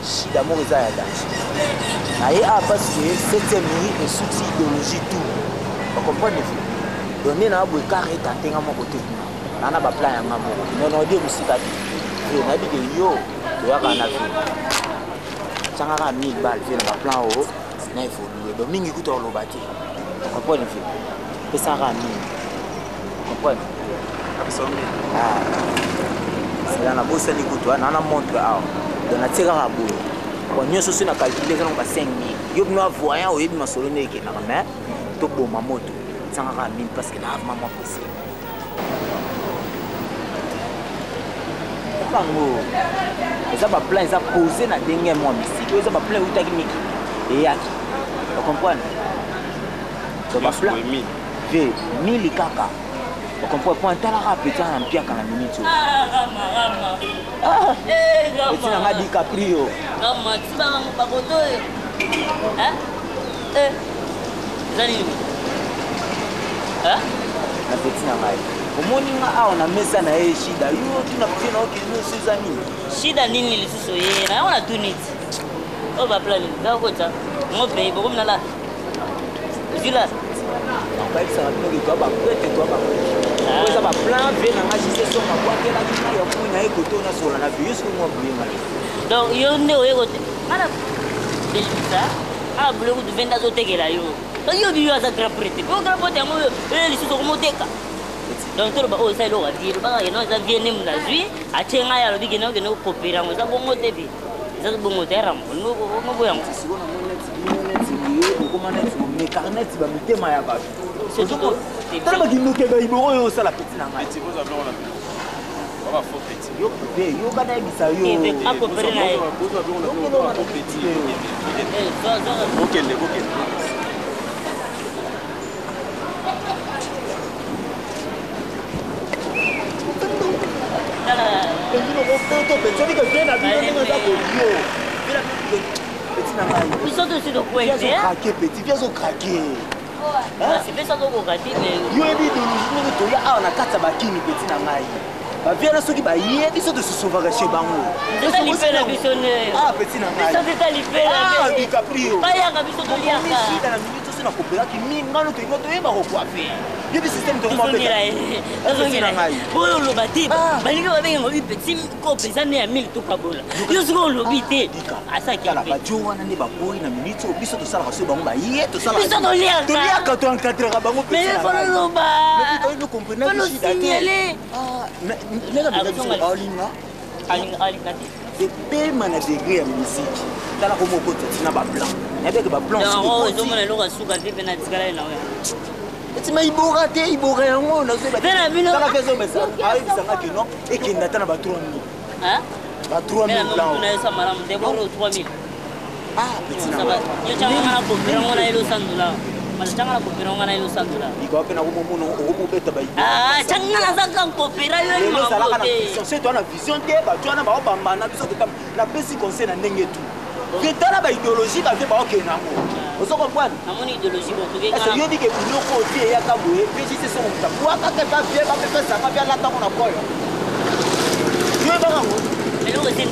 Shida moko eza ya danger. Na ye awa parce que 7e rue esuki idéologie tout. Ba comprendre vie. Donc nde na boye car etante nga moko te kuna. Na na ba plan ya nga moko. Mais na odie mosika te. Vie nayebi ke yo toyaka na vie. Tianga kaka 1000 balles vie na ba plan oyo na évoluer. Donc mingi kuta oloba te. Comprendre vie. Pesa kaka 1000. Comprendre? Ah. Sela na bosani kutu na na montre awa. Donc natie kaka boye. Bon nyonso soki na calcule eza nango ba 5000. Yo bino avoyant oyebi masolo nde ekendaka mais toboma moto. Tianga kaka 1000 parce que na vraiment mwa pressé. Yango eza ba plan eza posé na ndenge mwa misiki oyo eza ba plan eutaki mikili eyaki. Ocomprendre? Donc ba plan ve 1000 kaka. Ocomprendre? Po atalaka petit na mpiaka na minute oyo. Ah, rama, rama. Ah, eh, rama. Petit na nga DiCaprio. Rama, tibanga bakoto oyo. Hein? Eh. Eza nini? Hein? Na petit na ngai. Omoni nga awa na mesa na ye shida. Yo tuna petit na okende oyo eza nini? Shida nini lisusu ye? Na yango na tuni ti. Oyo ba plan nini? Kaka kotya. Ngo pe bokomi na la. Ozwi la. Bayebisaka bino ke toa baprete toa baprete. Oyo eza ba plan vie na nga jise songa bwakelaki ngai ya kui na ye kote oyo nasola na vie. Yo soki mwa boye ngai. Donc yo nde oye kote. Nga na belgisa. Nga na boule kutu venda azotekela yo. Donc yo biyo aza grand prêtre. Po grand prêtre yango oyo oyo lisusu okomoteka. Donc toloba oyo eza eloko ya vie. Lobaka ke non eza vie nde moto azwi atie ngai alobi ke non okende kokopela yango eza bongo te bi. Eza bongo te rambo. Olingi yango. Sikoyo namoni neti bino neti boye bokoma neti bomekaka neti bamitema ya bato. Tala bakindoki ya baiboro oyo osala peti na ngai. Yo pe yoka nayebisa yo. Bokende, bokende. Biso tosi tokwete. Craquer petit, viens au craquer. Kasi biso tokoka te mais Yo yebi idéologie ndenge toya awa na kati ya bakini petit na ngai. Ba viens soki baye biso tososovaka chez bango. Eza lipela biso ne. Ah petit na ngai. Biso eza lipela. Ah DiCaprio. Bayaka biso toliaka. Shida na minute soki nakopelaki mingi ngano tolinga toyeba kokoafe. Yebi système tozongela ye. Tozongela ngai. Oyo oloba te. Balingi babenga ngo petit kope eza nde ya 1000 tokabola. Yo soki olobi te. Asaki Tala bajo wana nde baboyi na minute oyo biso tosalaka soki bango baye tosala. Biso toliaka. Toliaka to encadreka bango Mais petit na faut ngai. loloba. Mais toyebi comprendre Faut shida te. signaler. Ah, ndenge mpenza biso aolinga Alinga alinga te. epema na degré ya musique tala komo okota ntina baplan nayebeke baplan Donc oyo ozomona eloko ya suka te mpe na tikala ye na oyo. etima ibora te ibora yango Mpe na bino- ayebisanga ke non ekende ata na ba 3000 Hein? ba 3000 plan na yo sa malamu te boro 3000. Ah, petit na ngai. Yo changa nga na kopera ngo na elo 100 dollars. Mala changa na kopera ngo na elo 100 dollars. Ikawa mpe nakomomona okomobeta ba Ah, changa na zaka kopera yo lelo ozalaka na te. vision soki toa na vision te bato wana baobambana biso tota napesi conseil na ndenge tu ke tala baidéologie bavie baokende nango ozo comprendre Namoni idéologie bon toke ese yobi ke biloko oyo ti eyaka boye pgc songo moto abwakaka epa vie bapepesaka mpe alatango na koyo yo yebaka ngo eloko ese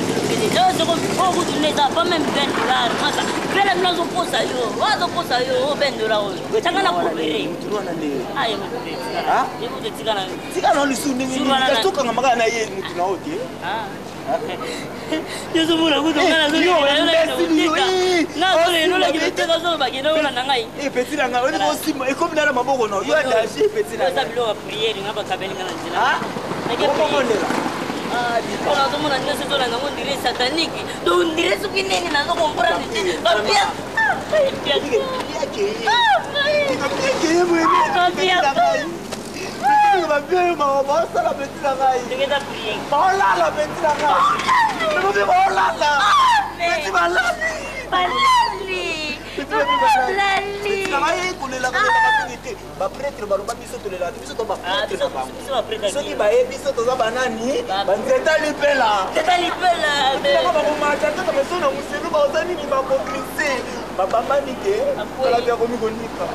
soko oyo kutu nde eza pas même 20 dollars masa pela bino azokosa yo oyo azokosa yo oyo 20 dollars oyo changa na kopere mutu wana nde ah ye kutu Ah? ye kutu tika na tika na lisusu ndenge Jour wana nini na- tokanga kaka na ye mutu na yo te Ah. yozomona kutu nga Eh, yo, imbécile, yo, eh, nazolelolakiteka ozolobakende olanda ngai peti na ngai olingi osimba ekomi na na maboko na yo danger peti na eza biloko ya priere nga bakabeli nga na nzela okobondela mpo nazomona nyonso ezolanda ngo ndire satanique donc ndire soki nini nazo comprendre te bapia bapia basala peti na ngai baolala peti na ngai baolala peti balali balali balali kolelaka mingi te bapretre baloba biso tolelaka te biso to bapretre na bango soki baye biso toza banani banzeta lipela lipela bakomata kaka baso na moselu baoza nini bakoglise babambani te tala mpe akomi konika.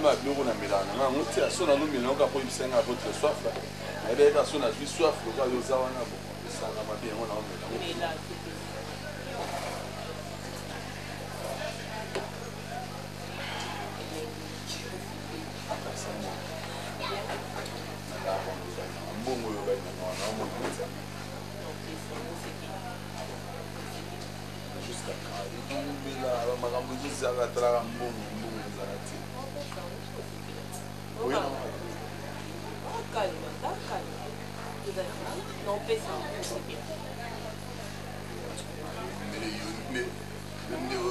ma biloko namelaka na nga yango ti aso nazomela yango kaka po oyebisa nga votre soif nayebaki kaka so nazwi soif lokola yo oza wana bo esanga mabe yango naomela yango. Mbongo oyo obai na nga naomona jusqu'à quand ezowumela makambo ezozala talaka mbongo mbongo ezala te.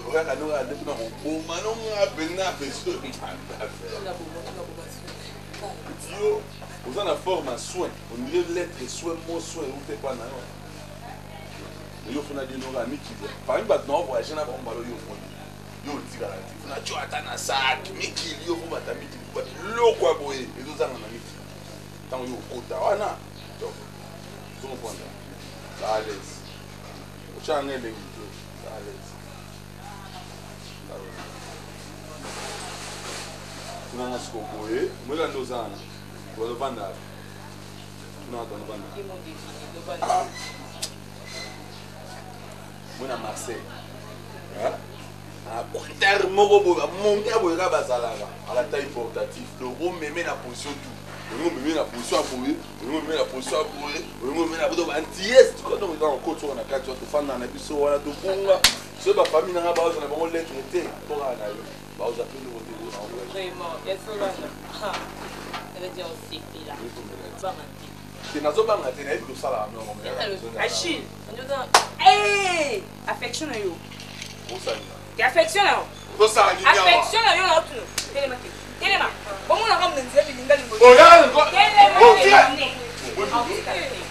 Oyaka noka nde kuna koboma nonga mpenza peso yo oza na forme ya soin, on dirait lettre soin mo soin euta epa na yo. Yo funa dino kaka mikili parmi bato na voyage na bango mbala yo omoni yo otikala te funa tio ata na sak mikili yo fo bata mikili po biloko ya boye ezozanga na mikili ntango yo okota wana donc ozokomprendre za à l'aise otyaka nga elengi te za à l'aise tuna nga siko boye moyeka nde oza wana bazovanda tuna nga tozovanda mona Marseille quarter moko boye bamongi ya boye kaka bazalaka ala taille portatif donc omeme na position tout, olingi omeme na position ya boye, olingi omeme na position ya boye, olingi omeme na boto banties donc eza kokoti wana na kati wana tofandaka na biso wana tobunga soki bafamille nanga baoza na bango lettre te to kaka na yo baoza mpe eloko te. Te, nazobanga te, nayebi kosala. Achille, affection na yo. Te, affection na yo. Affection na yo na otuna. Telema te. Telema. Omona kama na nzela bilinga lingo. Telema.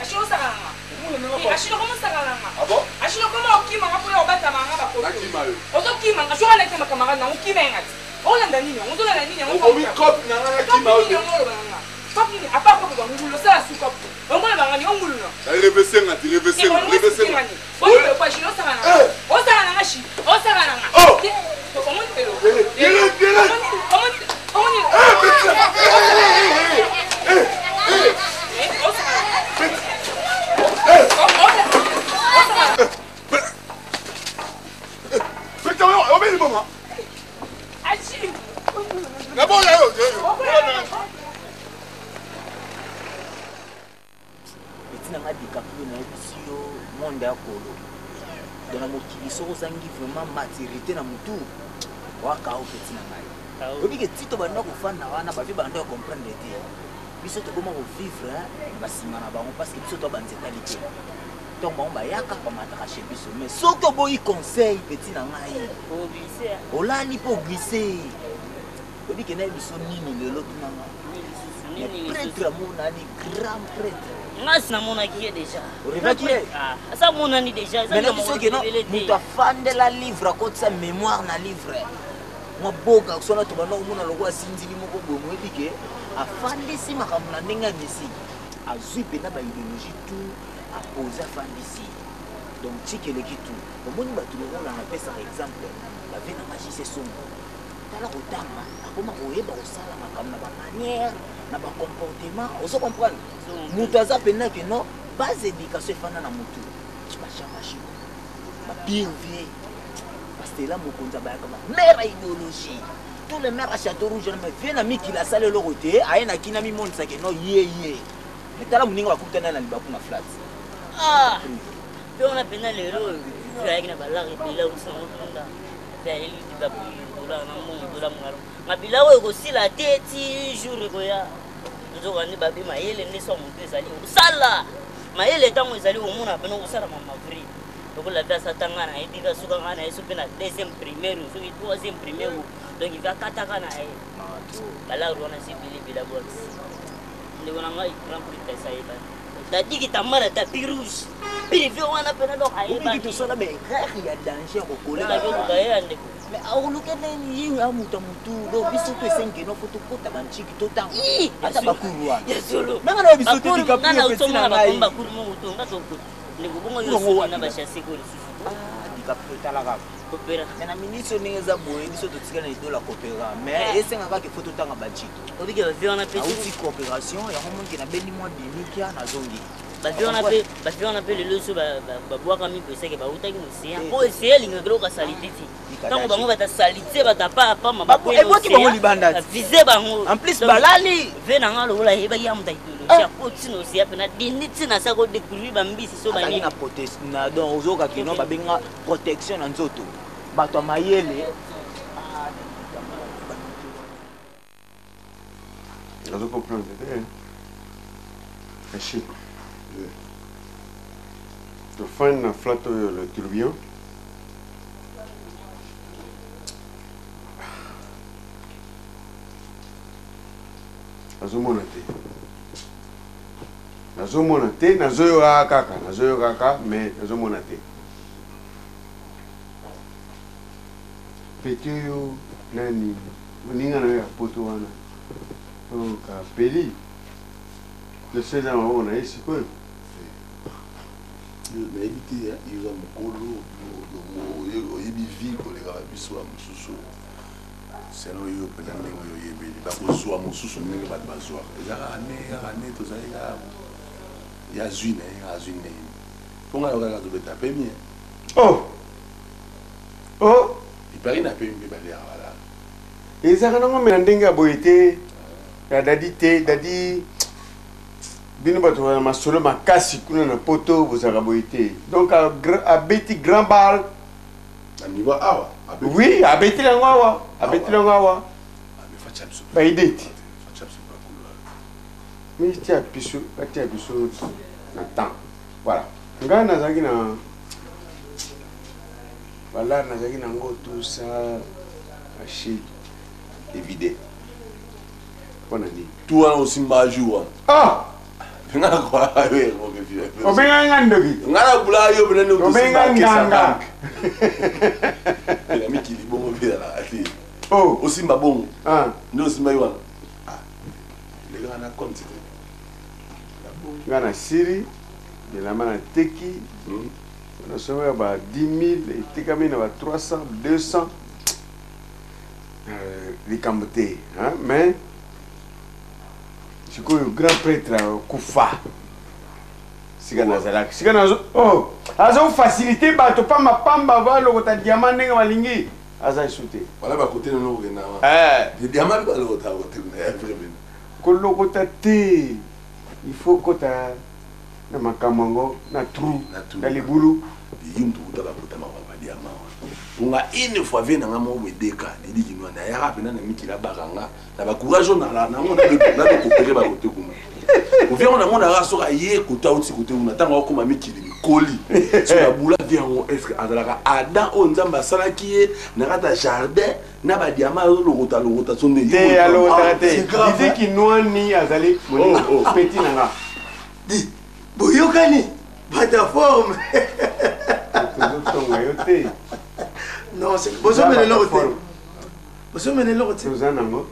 Achille osaka nanga. Achille okoma osaka nanga. Achille okoma okima nga mpona obatama nga bakoto. Ozokima nga. Soki alaki macamarade nango okima ye nga ti. Olanda nini yango? Ozolanda nini yango? Okomi cope na nga nakima yo. Yango oloba na nga. Cope nini? Apa cope bangulu osala su cope. Omona bangani ongulu no. Revesenga ti revesenga revesenga. Osaka nanga shi. Osaka nanga. Omoni pelo. Omoni omoni. Obeli boma. Naboya yo. Etina nga DiCaprio nayebisi yo monde ya kolo donc na mokili soki ozangi vraiment maturité na mutu wakao peti na ngai oyebi ke ti tobanda kofanda wana bavi banda ya comprendre te biso tokoma kovivre na basima na bango parce que biso toa banzetali te ntango bango bayaka bamataka chez biso mais soki oboyi conseil peti na ngai olali mpo oglisse oyebi ke nayebi biso nini lelo tunanga prêtre amonani grand prêtre. Ngasi namonaki ye déjà. Orevaki ye? Asa monani déjà. Mais nayebi soki no moto afandela livre akotisa mémoire na livre mwa boga sona tobanda komona lokola sinzili moko boye moyebi ke afandisi makambo na ndenge ya misiki azwi mpenza baidéologie tout apose afandisi donc tiki eleki tout omoni bato lokola napesaka exemple bave na magise songo tala kotanga akoma koyeba kosala makambo na bamanière na bacomportement ozo comprendre moto aza mpenza ke non base éducation efanda na motu bachamashiko bapire vie bastela mokonzi abayaka bamare ya idéologie tous les maires ya château rouge mais vie na mikili asala eloko te aye na kina mimonisaka no ye ye mais tala moninga bakutana na libaku na flat. Mpe wana mpenza lelo oyo ayaki na balare ebele akosango tunda mpe ayeli libaku dola na mbongo dola mongalo mabila oyo ekosila te ti jour ekoya nzoka nde babe mayele nde so moto ezali kosala mayele ntango ezali komona pene kosala mamavri lokola mpe asata ngai nayebi ka suka ngai na ye so mpe na deuxième primaire soki troisième primaire donc ikakataka na ye balare wana si ebele ebele abwakisi ndeko na ngai grand prêtre ayebani dadi kitambala tapis rouge privé wana mpena donc ayebani tosala baerreur ya danger kokoleka ye ndeko mais akoluka nini ye ya moto ya motu donc biso to esengi keno fo tokota bantiki totanga ata bakuru wana nanga na biso te DiCaprio peti na ngai bakuru moko to nga to ndeko bongo yo na bachasse ko lisusu. DiCaprio tala kaka. Kopera. Mais na minute oyo ndenge eza boye biso totika na idola kopera mais Eh. esengaka kaka ifo totanga bajito. Obike bavie wana mpe Nauti coopération yango monike nabendi mwa bimikia nazongi. Bavie wana mpe lelo so babwakami peseke bautaki moseya mpo eseya elingaka eloko ya salite te. Ntango bango bata salite batapapama Ebwaki bango libanda te. Vise bango. En plus, balali. Ve na nga lokola ayebaki ya moto idéologie akoti na oseya mpena dindi ntina asa kodécouvrir bambisi so Azalaki banini. na protest na donc ozoyoka kino babenga protection na nzoto bato ya mayele. Nazo comprendre te. Achille. Tofandi na flat oyo le tourbillon. Nazomona te. Nazomona te, nazoyoka kaka, nazoyoka kaka, mais nazomona te. Petit oyo nani moninga na yo ya poto wana oyo kapeli dossier eza na maboko na ye sikoyo. Nayebi te, eza mokolo oyebi vie koleka babiso ya mosusu. Selon yo mpenza, ndenge oyo oyebeli bakozwa mosusu, ndenge bato bazwaka, eza kaka nde kaka nde tozali kaka ya zwi na ye azwi ndenge mpo ngai yokaka tobeta pemi. Oh oh. Ipari na pemi mpe baliaka balala. Ezalaka nango me na ndenge ya boye te ya dadi te. Dadi, bino bato ya masolo makasi kuna na poto bozalaka boye te. Donc abeti grand bal na niveau awa. Oui, abeti yango awa, abeti yango awa. Baide te mi tia biso, batia biso na temps. Voilà, ngai nazalaki na balare, nazalaki nango tout ça. Achille évide mpo na nini? Tu wana osimba jour wana. Ah! Nga nakola yo. Obengai nga ndoki. Nga nakula yo pena nde. Obenga nganga. Na mikili bongo mpe ezalaka te. Osimba bongo nde osimba ye wana lekaka na compte te. Nga na siri elamba nateki, nasomaka ba 10 000, etekami na ba 300 200. Likambo te, mais sikoyo grand prêtre akufa sika nazalaki sika nazo oh, azofacilité bato pamba pamba balokota diamant ndenge balingi, aza esu te. Wala bakote nano kokenda wana diamant mpe balokota kote kuna ya vrai bena. Kolokota te, il faut kota na makambo yango na trou na libulu. Ye mutu kuta bakota makambo ya diamant wana mponga une fois vie nanga moko boye deka didi kinwani ayaka mpena na mikili abaka nga na bacourage oyo nango nalokopere bakote kuna ovie yango nango naka soki aye kote auti kote kuna ntango akokoma mikili mikoli so nabula vie yango. Est ce que azalaka Adam oyo Nzambe asalaki ye na kati ya jardin na badiamant azolokota lokota so nde? Te, alokotaka te. Didi Kinwani azali moninga petit na nga. Boyokani bata forme. Tozotonga yo te. Non, bozomela eloko te, bozomela eloko te. Toza nango.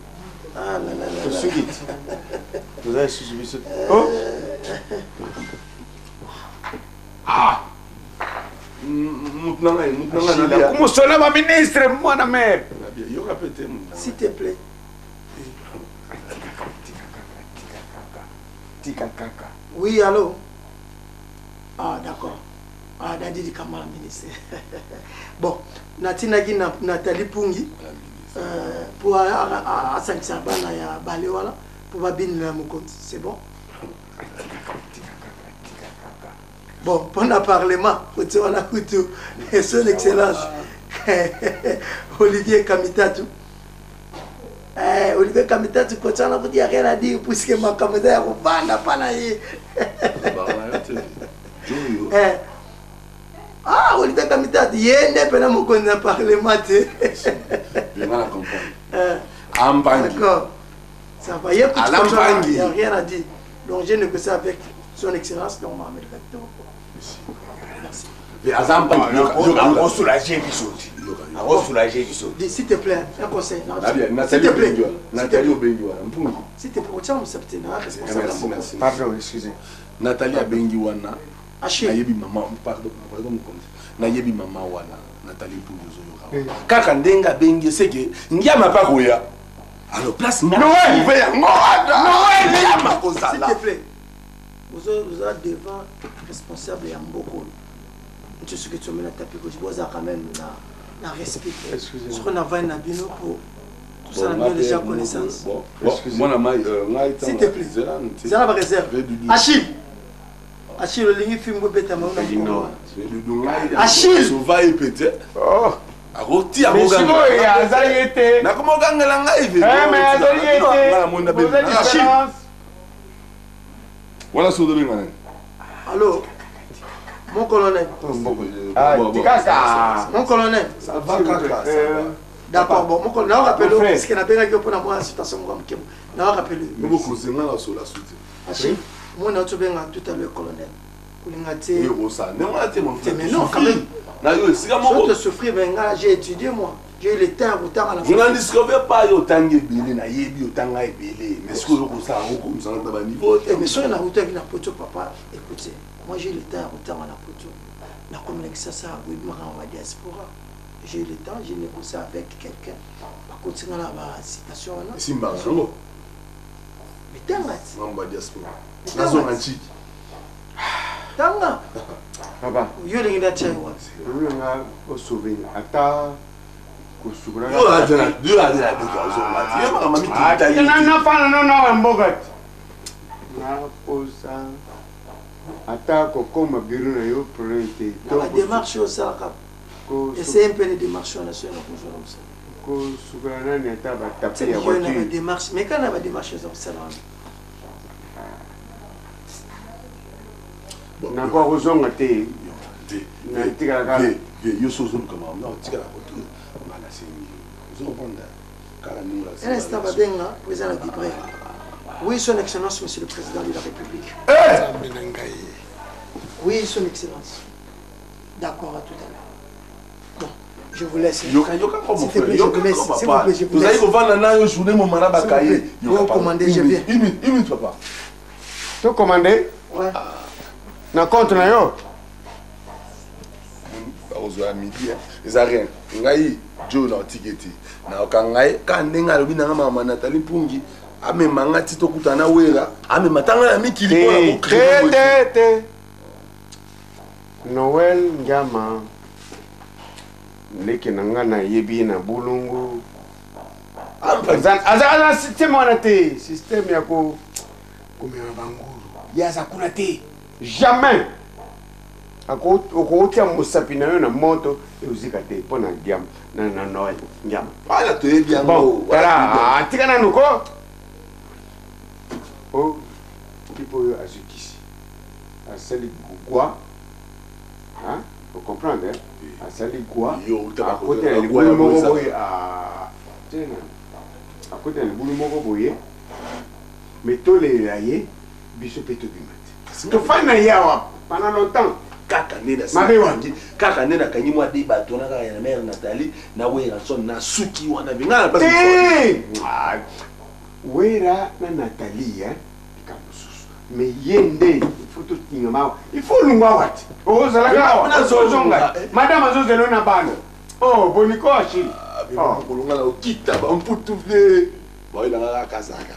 Ah, la, la, la, la. Tosuki te, toza lisusu biso. Oh! Ah, mutu na ngai, mutu na ngai. Kumosola baministre, mwana mare. Yoka pe te, mutu. S'il te plaît. Tika kaka. Oui, allô. Ah, d'accord. Ah, Dadi Likama, ministre. Bon, natindaki na Nathalie Pungi mpo asangisa bana ya bale wana mpo babinela mokonzi. C'est bon. Bon, mpona parlement kotie wana kutu son excellence Olivier Kamitatu. Eh, Olivier Kamitatu kotie wana kutu ya rien à dire puisque makambo eza ya kovanda mpa na ye. Eh. Ah, Olivier Kamitatu ye nde mpena mokonzi na parlement te. Nga na comprendre. Eh. Ampangi. D'accord, ça va. Ye kutu Alain kotie wana, Mpangi. y a rien à dire. Donc j'ai négocié avec son excellence, donc Mohamed Kato. Merci. Aza mpangi. Akosoulage biso te, akosoulage biso. Dis, s'il te plaît, un conseil. Nathalie. S'il te plaît. Obengi wana Nathalie, obengi wana mpungi. S'il te plaît, otia mosapte na responsable. Merci, merci. Pardon, excusez. Nathalie abengi wana. Nayebi mama, pardon, pardon mokonzi, nayebi mama wana Nathalie Mpungi ozoyoka kaka ndenge abengi seke ngiama mpe akoya. Alors place nga Noël yango wana ngiama kozala. S'il te plaît, oza devant responsable ya mboka oyo nti soki tomela tapi koji bozala quand même na respect. Soki navandi na bino po tosala bino déjà connaissance. Mwana mai ngai. S'il te plaît, zala ba réserve. Achille, Achille, olingi fimbo ebetama yo na mokolo. Achille sova ye pete akotia. Azali ye te. Nakoma okangela ngai. Azali ye te. Wana soki ozobenga nani? Allo, mon colonel. Tikaka. Mon colonel. Ça va kaka. D'accord, bon, mon colonel, na rappelé parce que nabengaki yo mpona mwa situation moko ya moke. Na rappelé. Obokoze nga na sola suite. Achille, moi na tobenga tout à l'heure colonel. Kolinga te. Osa ndenge wana te, mon frère. Mais non, quand même. Na yo esika moko. Je te souffrir, mais nga j'ai étudié, moi. J'ai eu le temps kotanga na. Je n'en discover pas yo otangi ebele, nayebi otanga ebele, mais soki oyo kosala yango komisanga na baniveau te. Mais soki nautaki na poto, papa, écoutez, moi j'ai eu le temps ya kotanga na poto. Nakomi na Kisasa, boyebi makambo ya diaspora. J'ai eu le temps, j'ai négocié avec quelqu'un, bakotinga na bacitation wana. Esimbaka yango. Mitanga ti. Mambo ya diaspora, nazonga ntiki. Tanga. Papa. Yo olingi natia yo wapi? Olinga osauve ata. Nafana nona mboka ti naposa ata kokoma biro na yo problème te. Na badémarche oyo osalaka, essaye mpe na démarche wana soki nakozwa na mosala. Kosukola nani ata batapi ya na badémarche, mais kaka na badémarche eza kosala wana. Nakoka kozonga te, natikala. Yo so ozoluka makambo na otikala koto nga nasengi ozokomprendre kaka ndenge. Un instant, babenga président na Dibre. Oui, son excellence monsieur le président de la république. Oui, son excellence, d'accord, à tout à l'heure. Bon, je vous laisse. Yoka, yoka. S'il te plaît, je vous laisse. S'il vous plaît, je vous tozali laisse. kovanda na yo journée moma na bakaye. Vous commandez, je viens. Une minute, une minute, papa. Tocommande. Ouais. Na compte na yo. Bakozwa ya midi eza rien. Ngai jo na otiki te, nayoka ngai kaka ndenge alobi nanga mama Nathalie Mpungi amema nga ti tokutana na Wera, amema tanga na mikili mpona. Te, te, te. Noel Ngiama leki na nga, nayebi ye na Bulungu. Aza na système wana te, système ya komema bangulu. Ye aza kuna te, jamais okotia mosapi na yo na moto eozika te mpo na Ngiama, na Noel Ngiama. Wana toyebi yango. Tala, atika nanu ko o tipo oyo azwi kisi, asali gwa, ocomprendre, asali gwa, akoti na libulu moko boye, tena akoti na libulu moko boye. Mais tolelela ye, biso mpe tobima te, tofandi na ye awa pendant longtemps. Kaka nde kaka nde nakangi mwa de bato na kaka ya mare Nathalie na Werrason na suki wana be ngai na. Te, Wera na Nathalie likambo mosusu, mais ye nde il faut totingama awa, il faut olungwa awa te, ozalaka awa, ozonga, madame azozela na bana. Oh, boniko Achille. Kolonga na okita bamputu ve baoyelanga kaka kazaka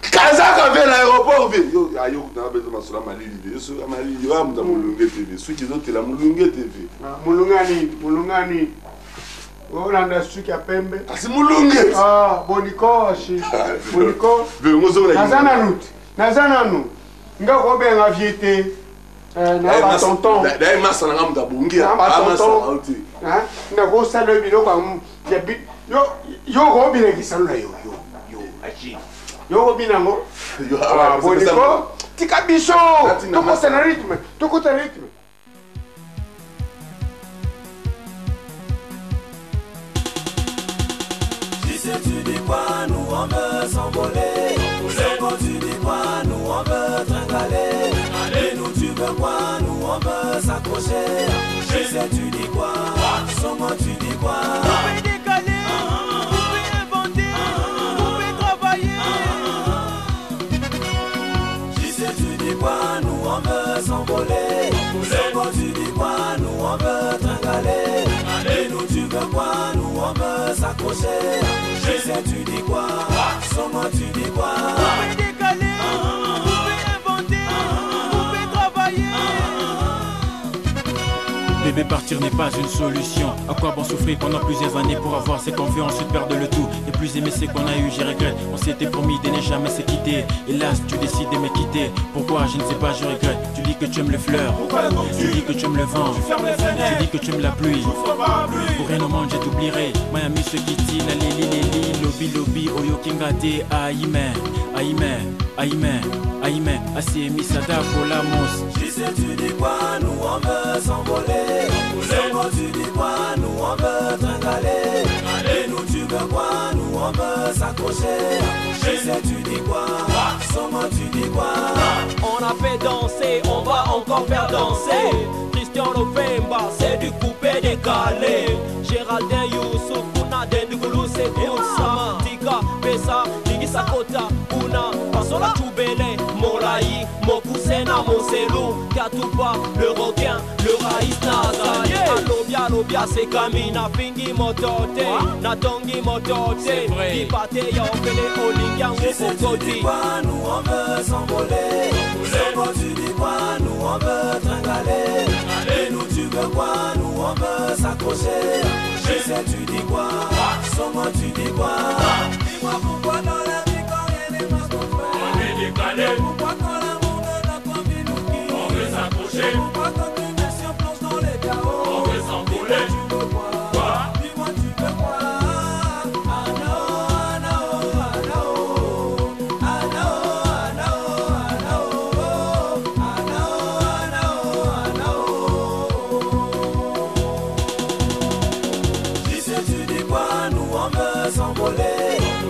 kazaka ve na aéroport ve yo ayo na bezo masolo malili ve yo soki malili yo amuta molunge te ve soki ezotela molunge te ve. Molungani, molungani, olanda suki ya pembe. Kasi molunge. Boniko Achille, boniko. Naza nanu te, naza nanu nga kobenga vie te na batonton. Daye masa nanga moto abongi. Na batonton nakosala yo biloko yo kobinakisa na yo yo yo Achille, yo kobina yango. Boniko, tika biso tokota na rythme, tokota na rythme. Si tu dis quoi, nous on veut s'envoler. Quand tu dis quoi, nous on veut tringaler. Et nous tu veux quoi, nous on veut s'accrocher. Je sais tu dis quoi, Songo tu dis quoi. On peut décaler, on peut inventer, on peut travailler. Je sais tu dis quoi, nous on veut s'envoler. s'accrocher. Je sais, tu dis quoi? Sans moi, tu dis quoi? Vous pouvez décaler, vous pouvez inventer, vous pouvez travailler. Bébé, partir n'est pas une solution. À quoi bon souffrir pendant plusieurs années pour avoir ce qu'on veut, ensuite perdre le tout. Et plus aimer ce qu'on a eu, j'y regrette. On s'était promis de ne jamais se quitter. Hélas, tu décides de me quitter. Pourquoi? Je ne sais pas, je regrette. Tu dis que tu aimes les fleurs. Tu dis que tu aimes le vent. Tu dis que tu aimes la pluie. Pour rien au monde, je t'oublierai. Miami, ce qui la lili, lili, lobby, lobby, oyo, kingate, aïme, aïme, aïme, aïme, asemi, sada, polamos. Je sais, tu dis quoi? Nous on veut s'envoler. Sans moi, tu dis quoi? Nous on veut tringaler. Et nous, tu veux quoi? Nous on veut s'accrocher. Je sais, tu dis quoi? Sans moi, tu dis quoi? On a fait danser, on va encore faire danser. Christian Lofemba, c'est du coupé décalé. Géraldin Youssouf, Kuna Dendugulu, c'est Sama. Tika, Bessa, Lingisa Kota, Kuna, Pasola Choubele, Molaï, Mokusena, Moselu, Katupa, le requin, le Raïs Nazali. Alobia, Alobia, c'est Kamina, Fingi, Motote, Natongi, Motote, Dipate, Yopele, Olinga, Je sais, tu dis quoi? Nous on veut s'envoler. Sans moi, tu dis quoi? Nous on veut tringaler. Et nous, tu veux quoi? Nous on veut s'accrocher. Je sais, tu dis quoi? Sans moi, tu dis quoi? Dis-moi pourquoi dans la vie quand rien n'est marche qu'on fait. On est décalé. Pourquoi quand l'amour de notre vie nous quitte? On veut s'accrocher. Pourquoi quand une nation plonge dans les chaos? On veut s'envoler. Dis-moi tu veux quoi? Quoi? Dis-moi tu veux quoi? Anao, anao, anao. Anao, anao, anao. Anao, anao, anao. Tu sais, tu dis quoi? Nous on veut s'envoler.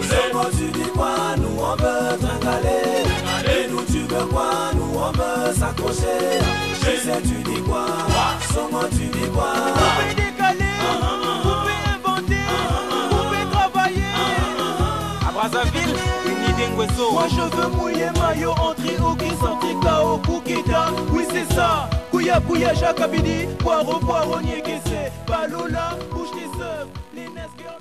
Sans moi, tu dis quoi? Nous on veut tringaler. Et nous, tu veux quoi? Nous on veut s'accrocher. Je sais, tu dis quoi? Sans moi, tu dis quoi? Vous pouvez décaler, vous pouvez inventer, vous pouvez travailler. À Brazzaville, une idée Ngweso. Moi je veux mouiller maillot, entrer au gris, sortir KO, Koukita. Oui c'est ça, Kouya Kouya, Jacques Abidi, Poireau, Poireau, Niekese, Balola, bouge tes œufs, les Nesgirls.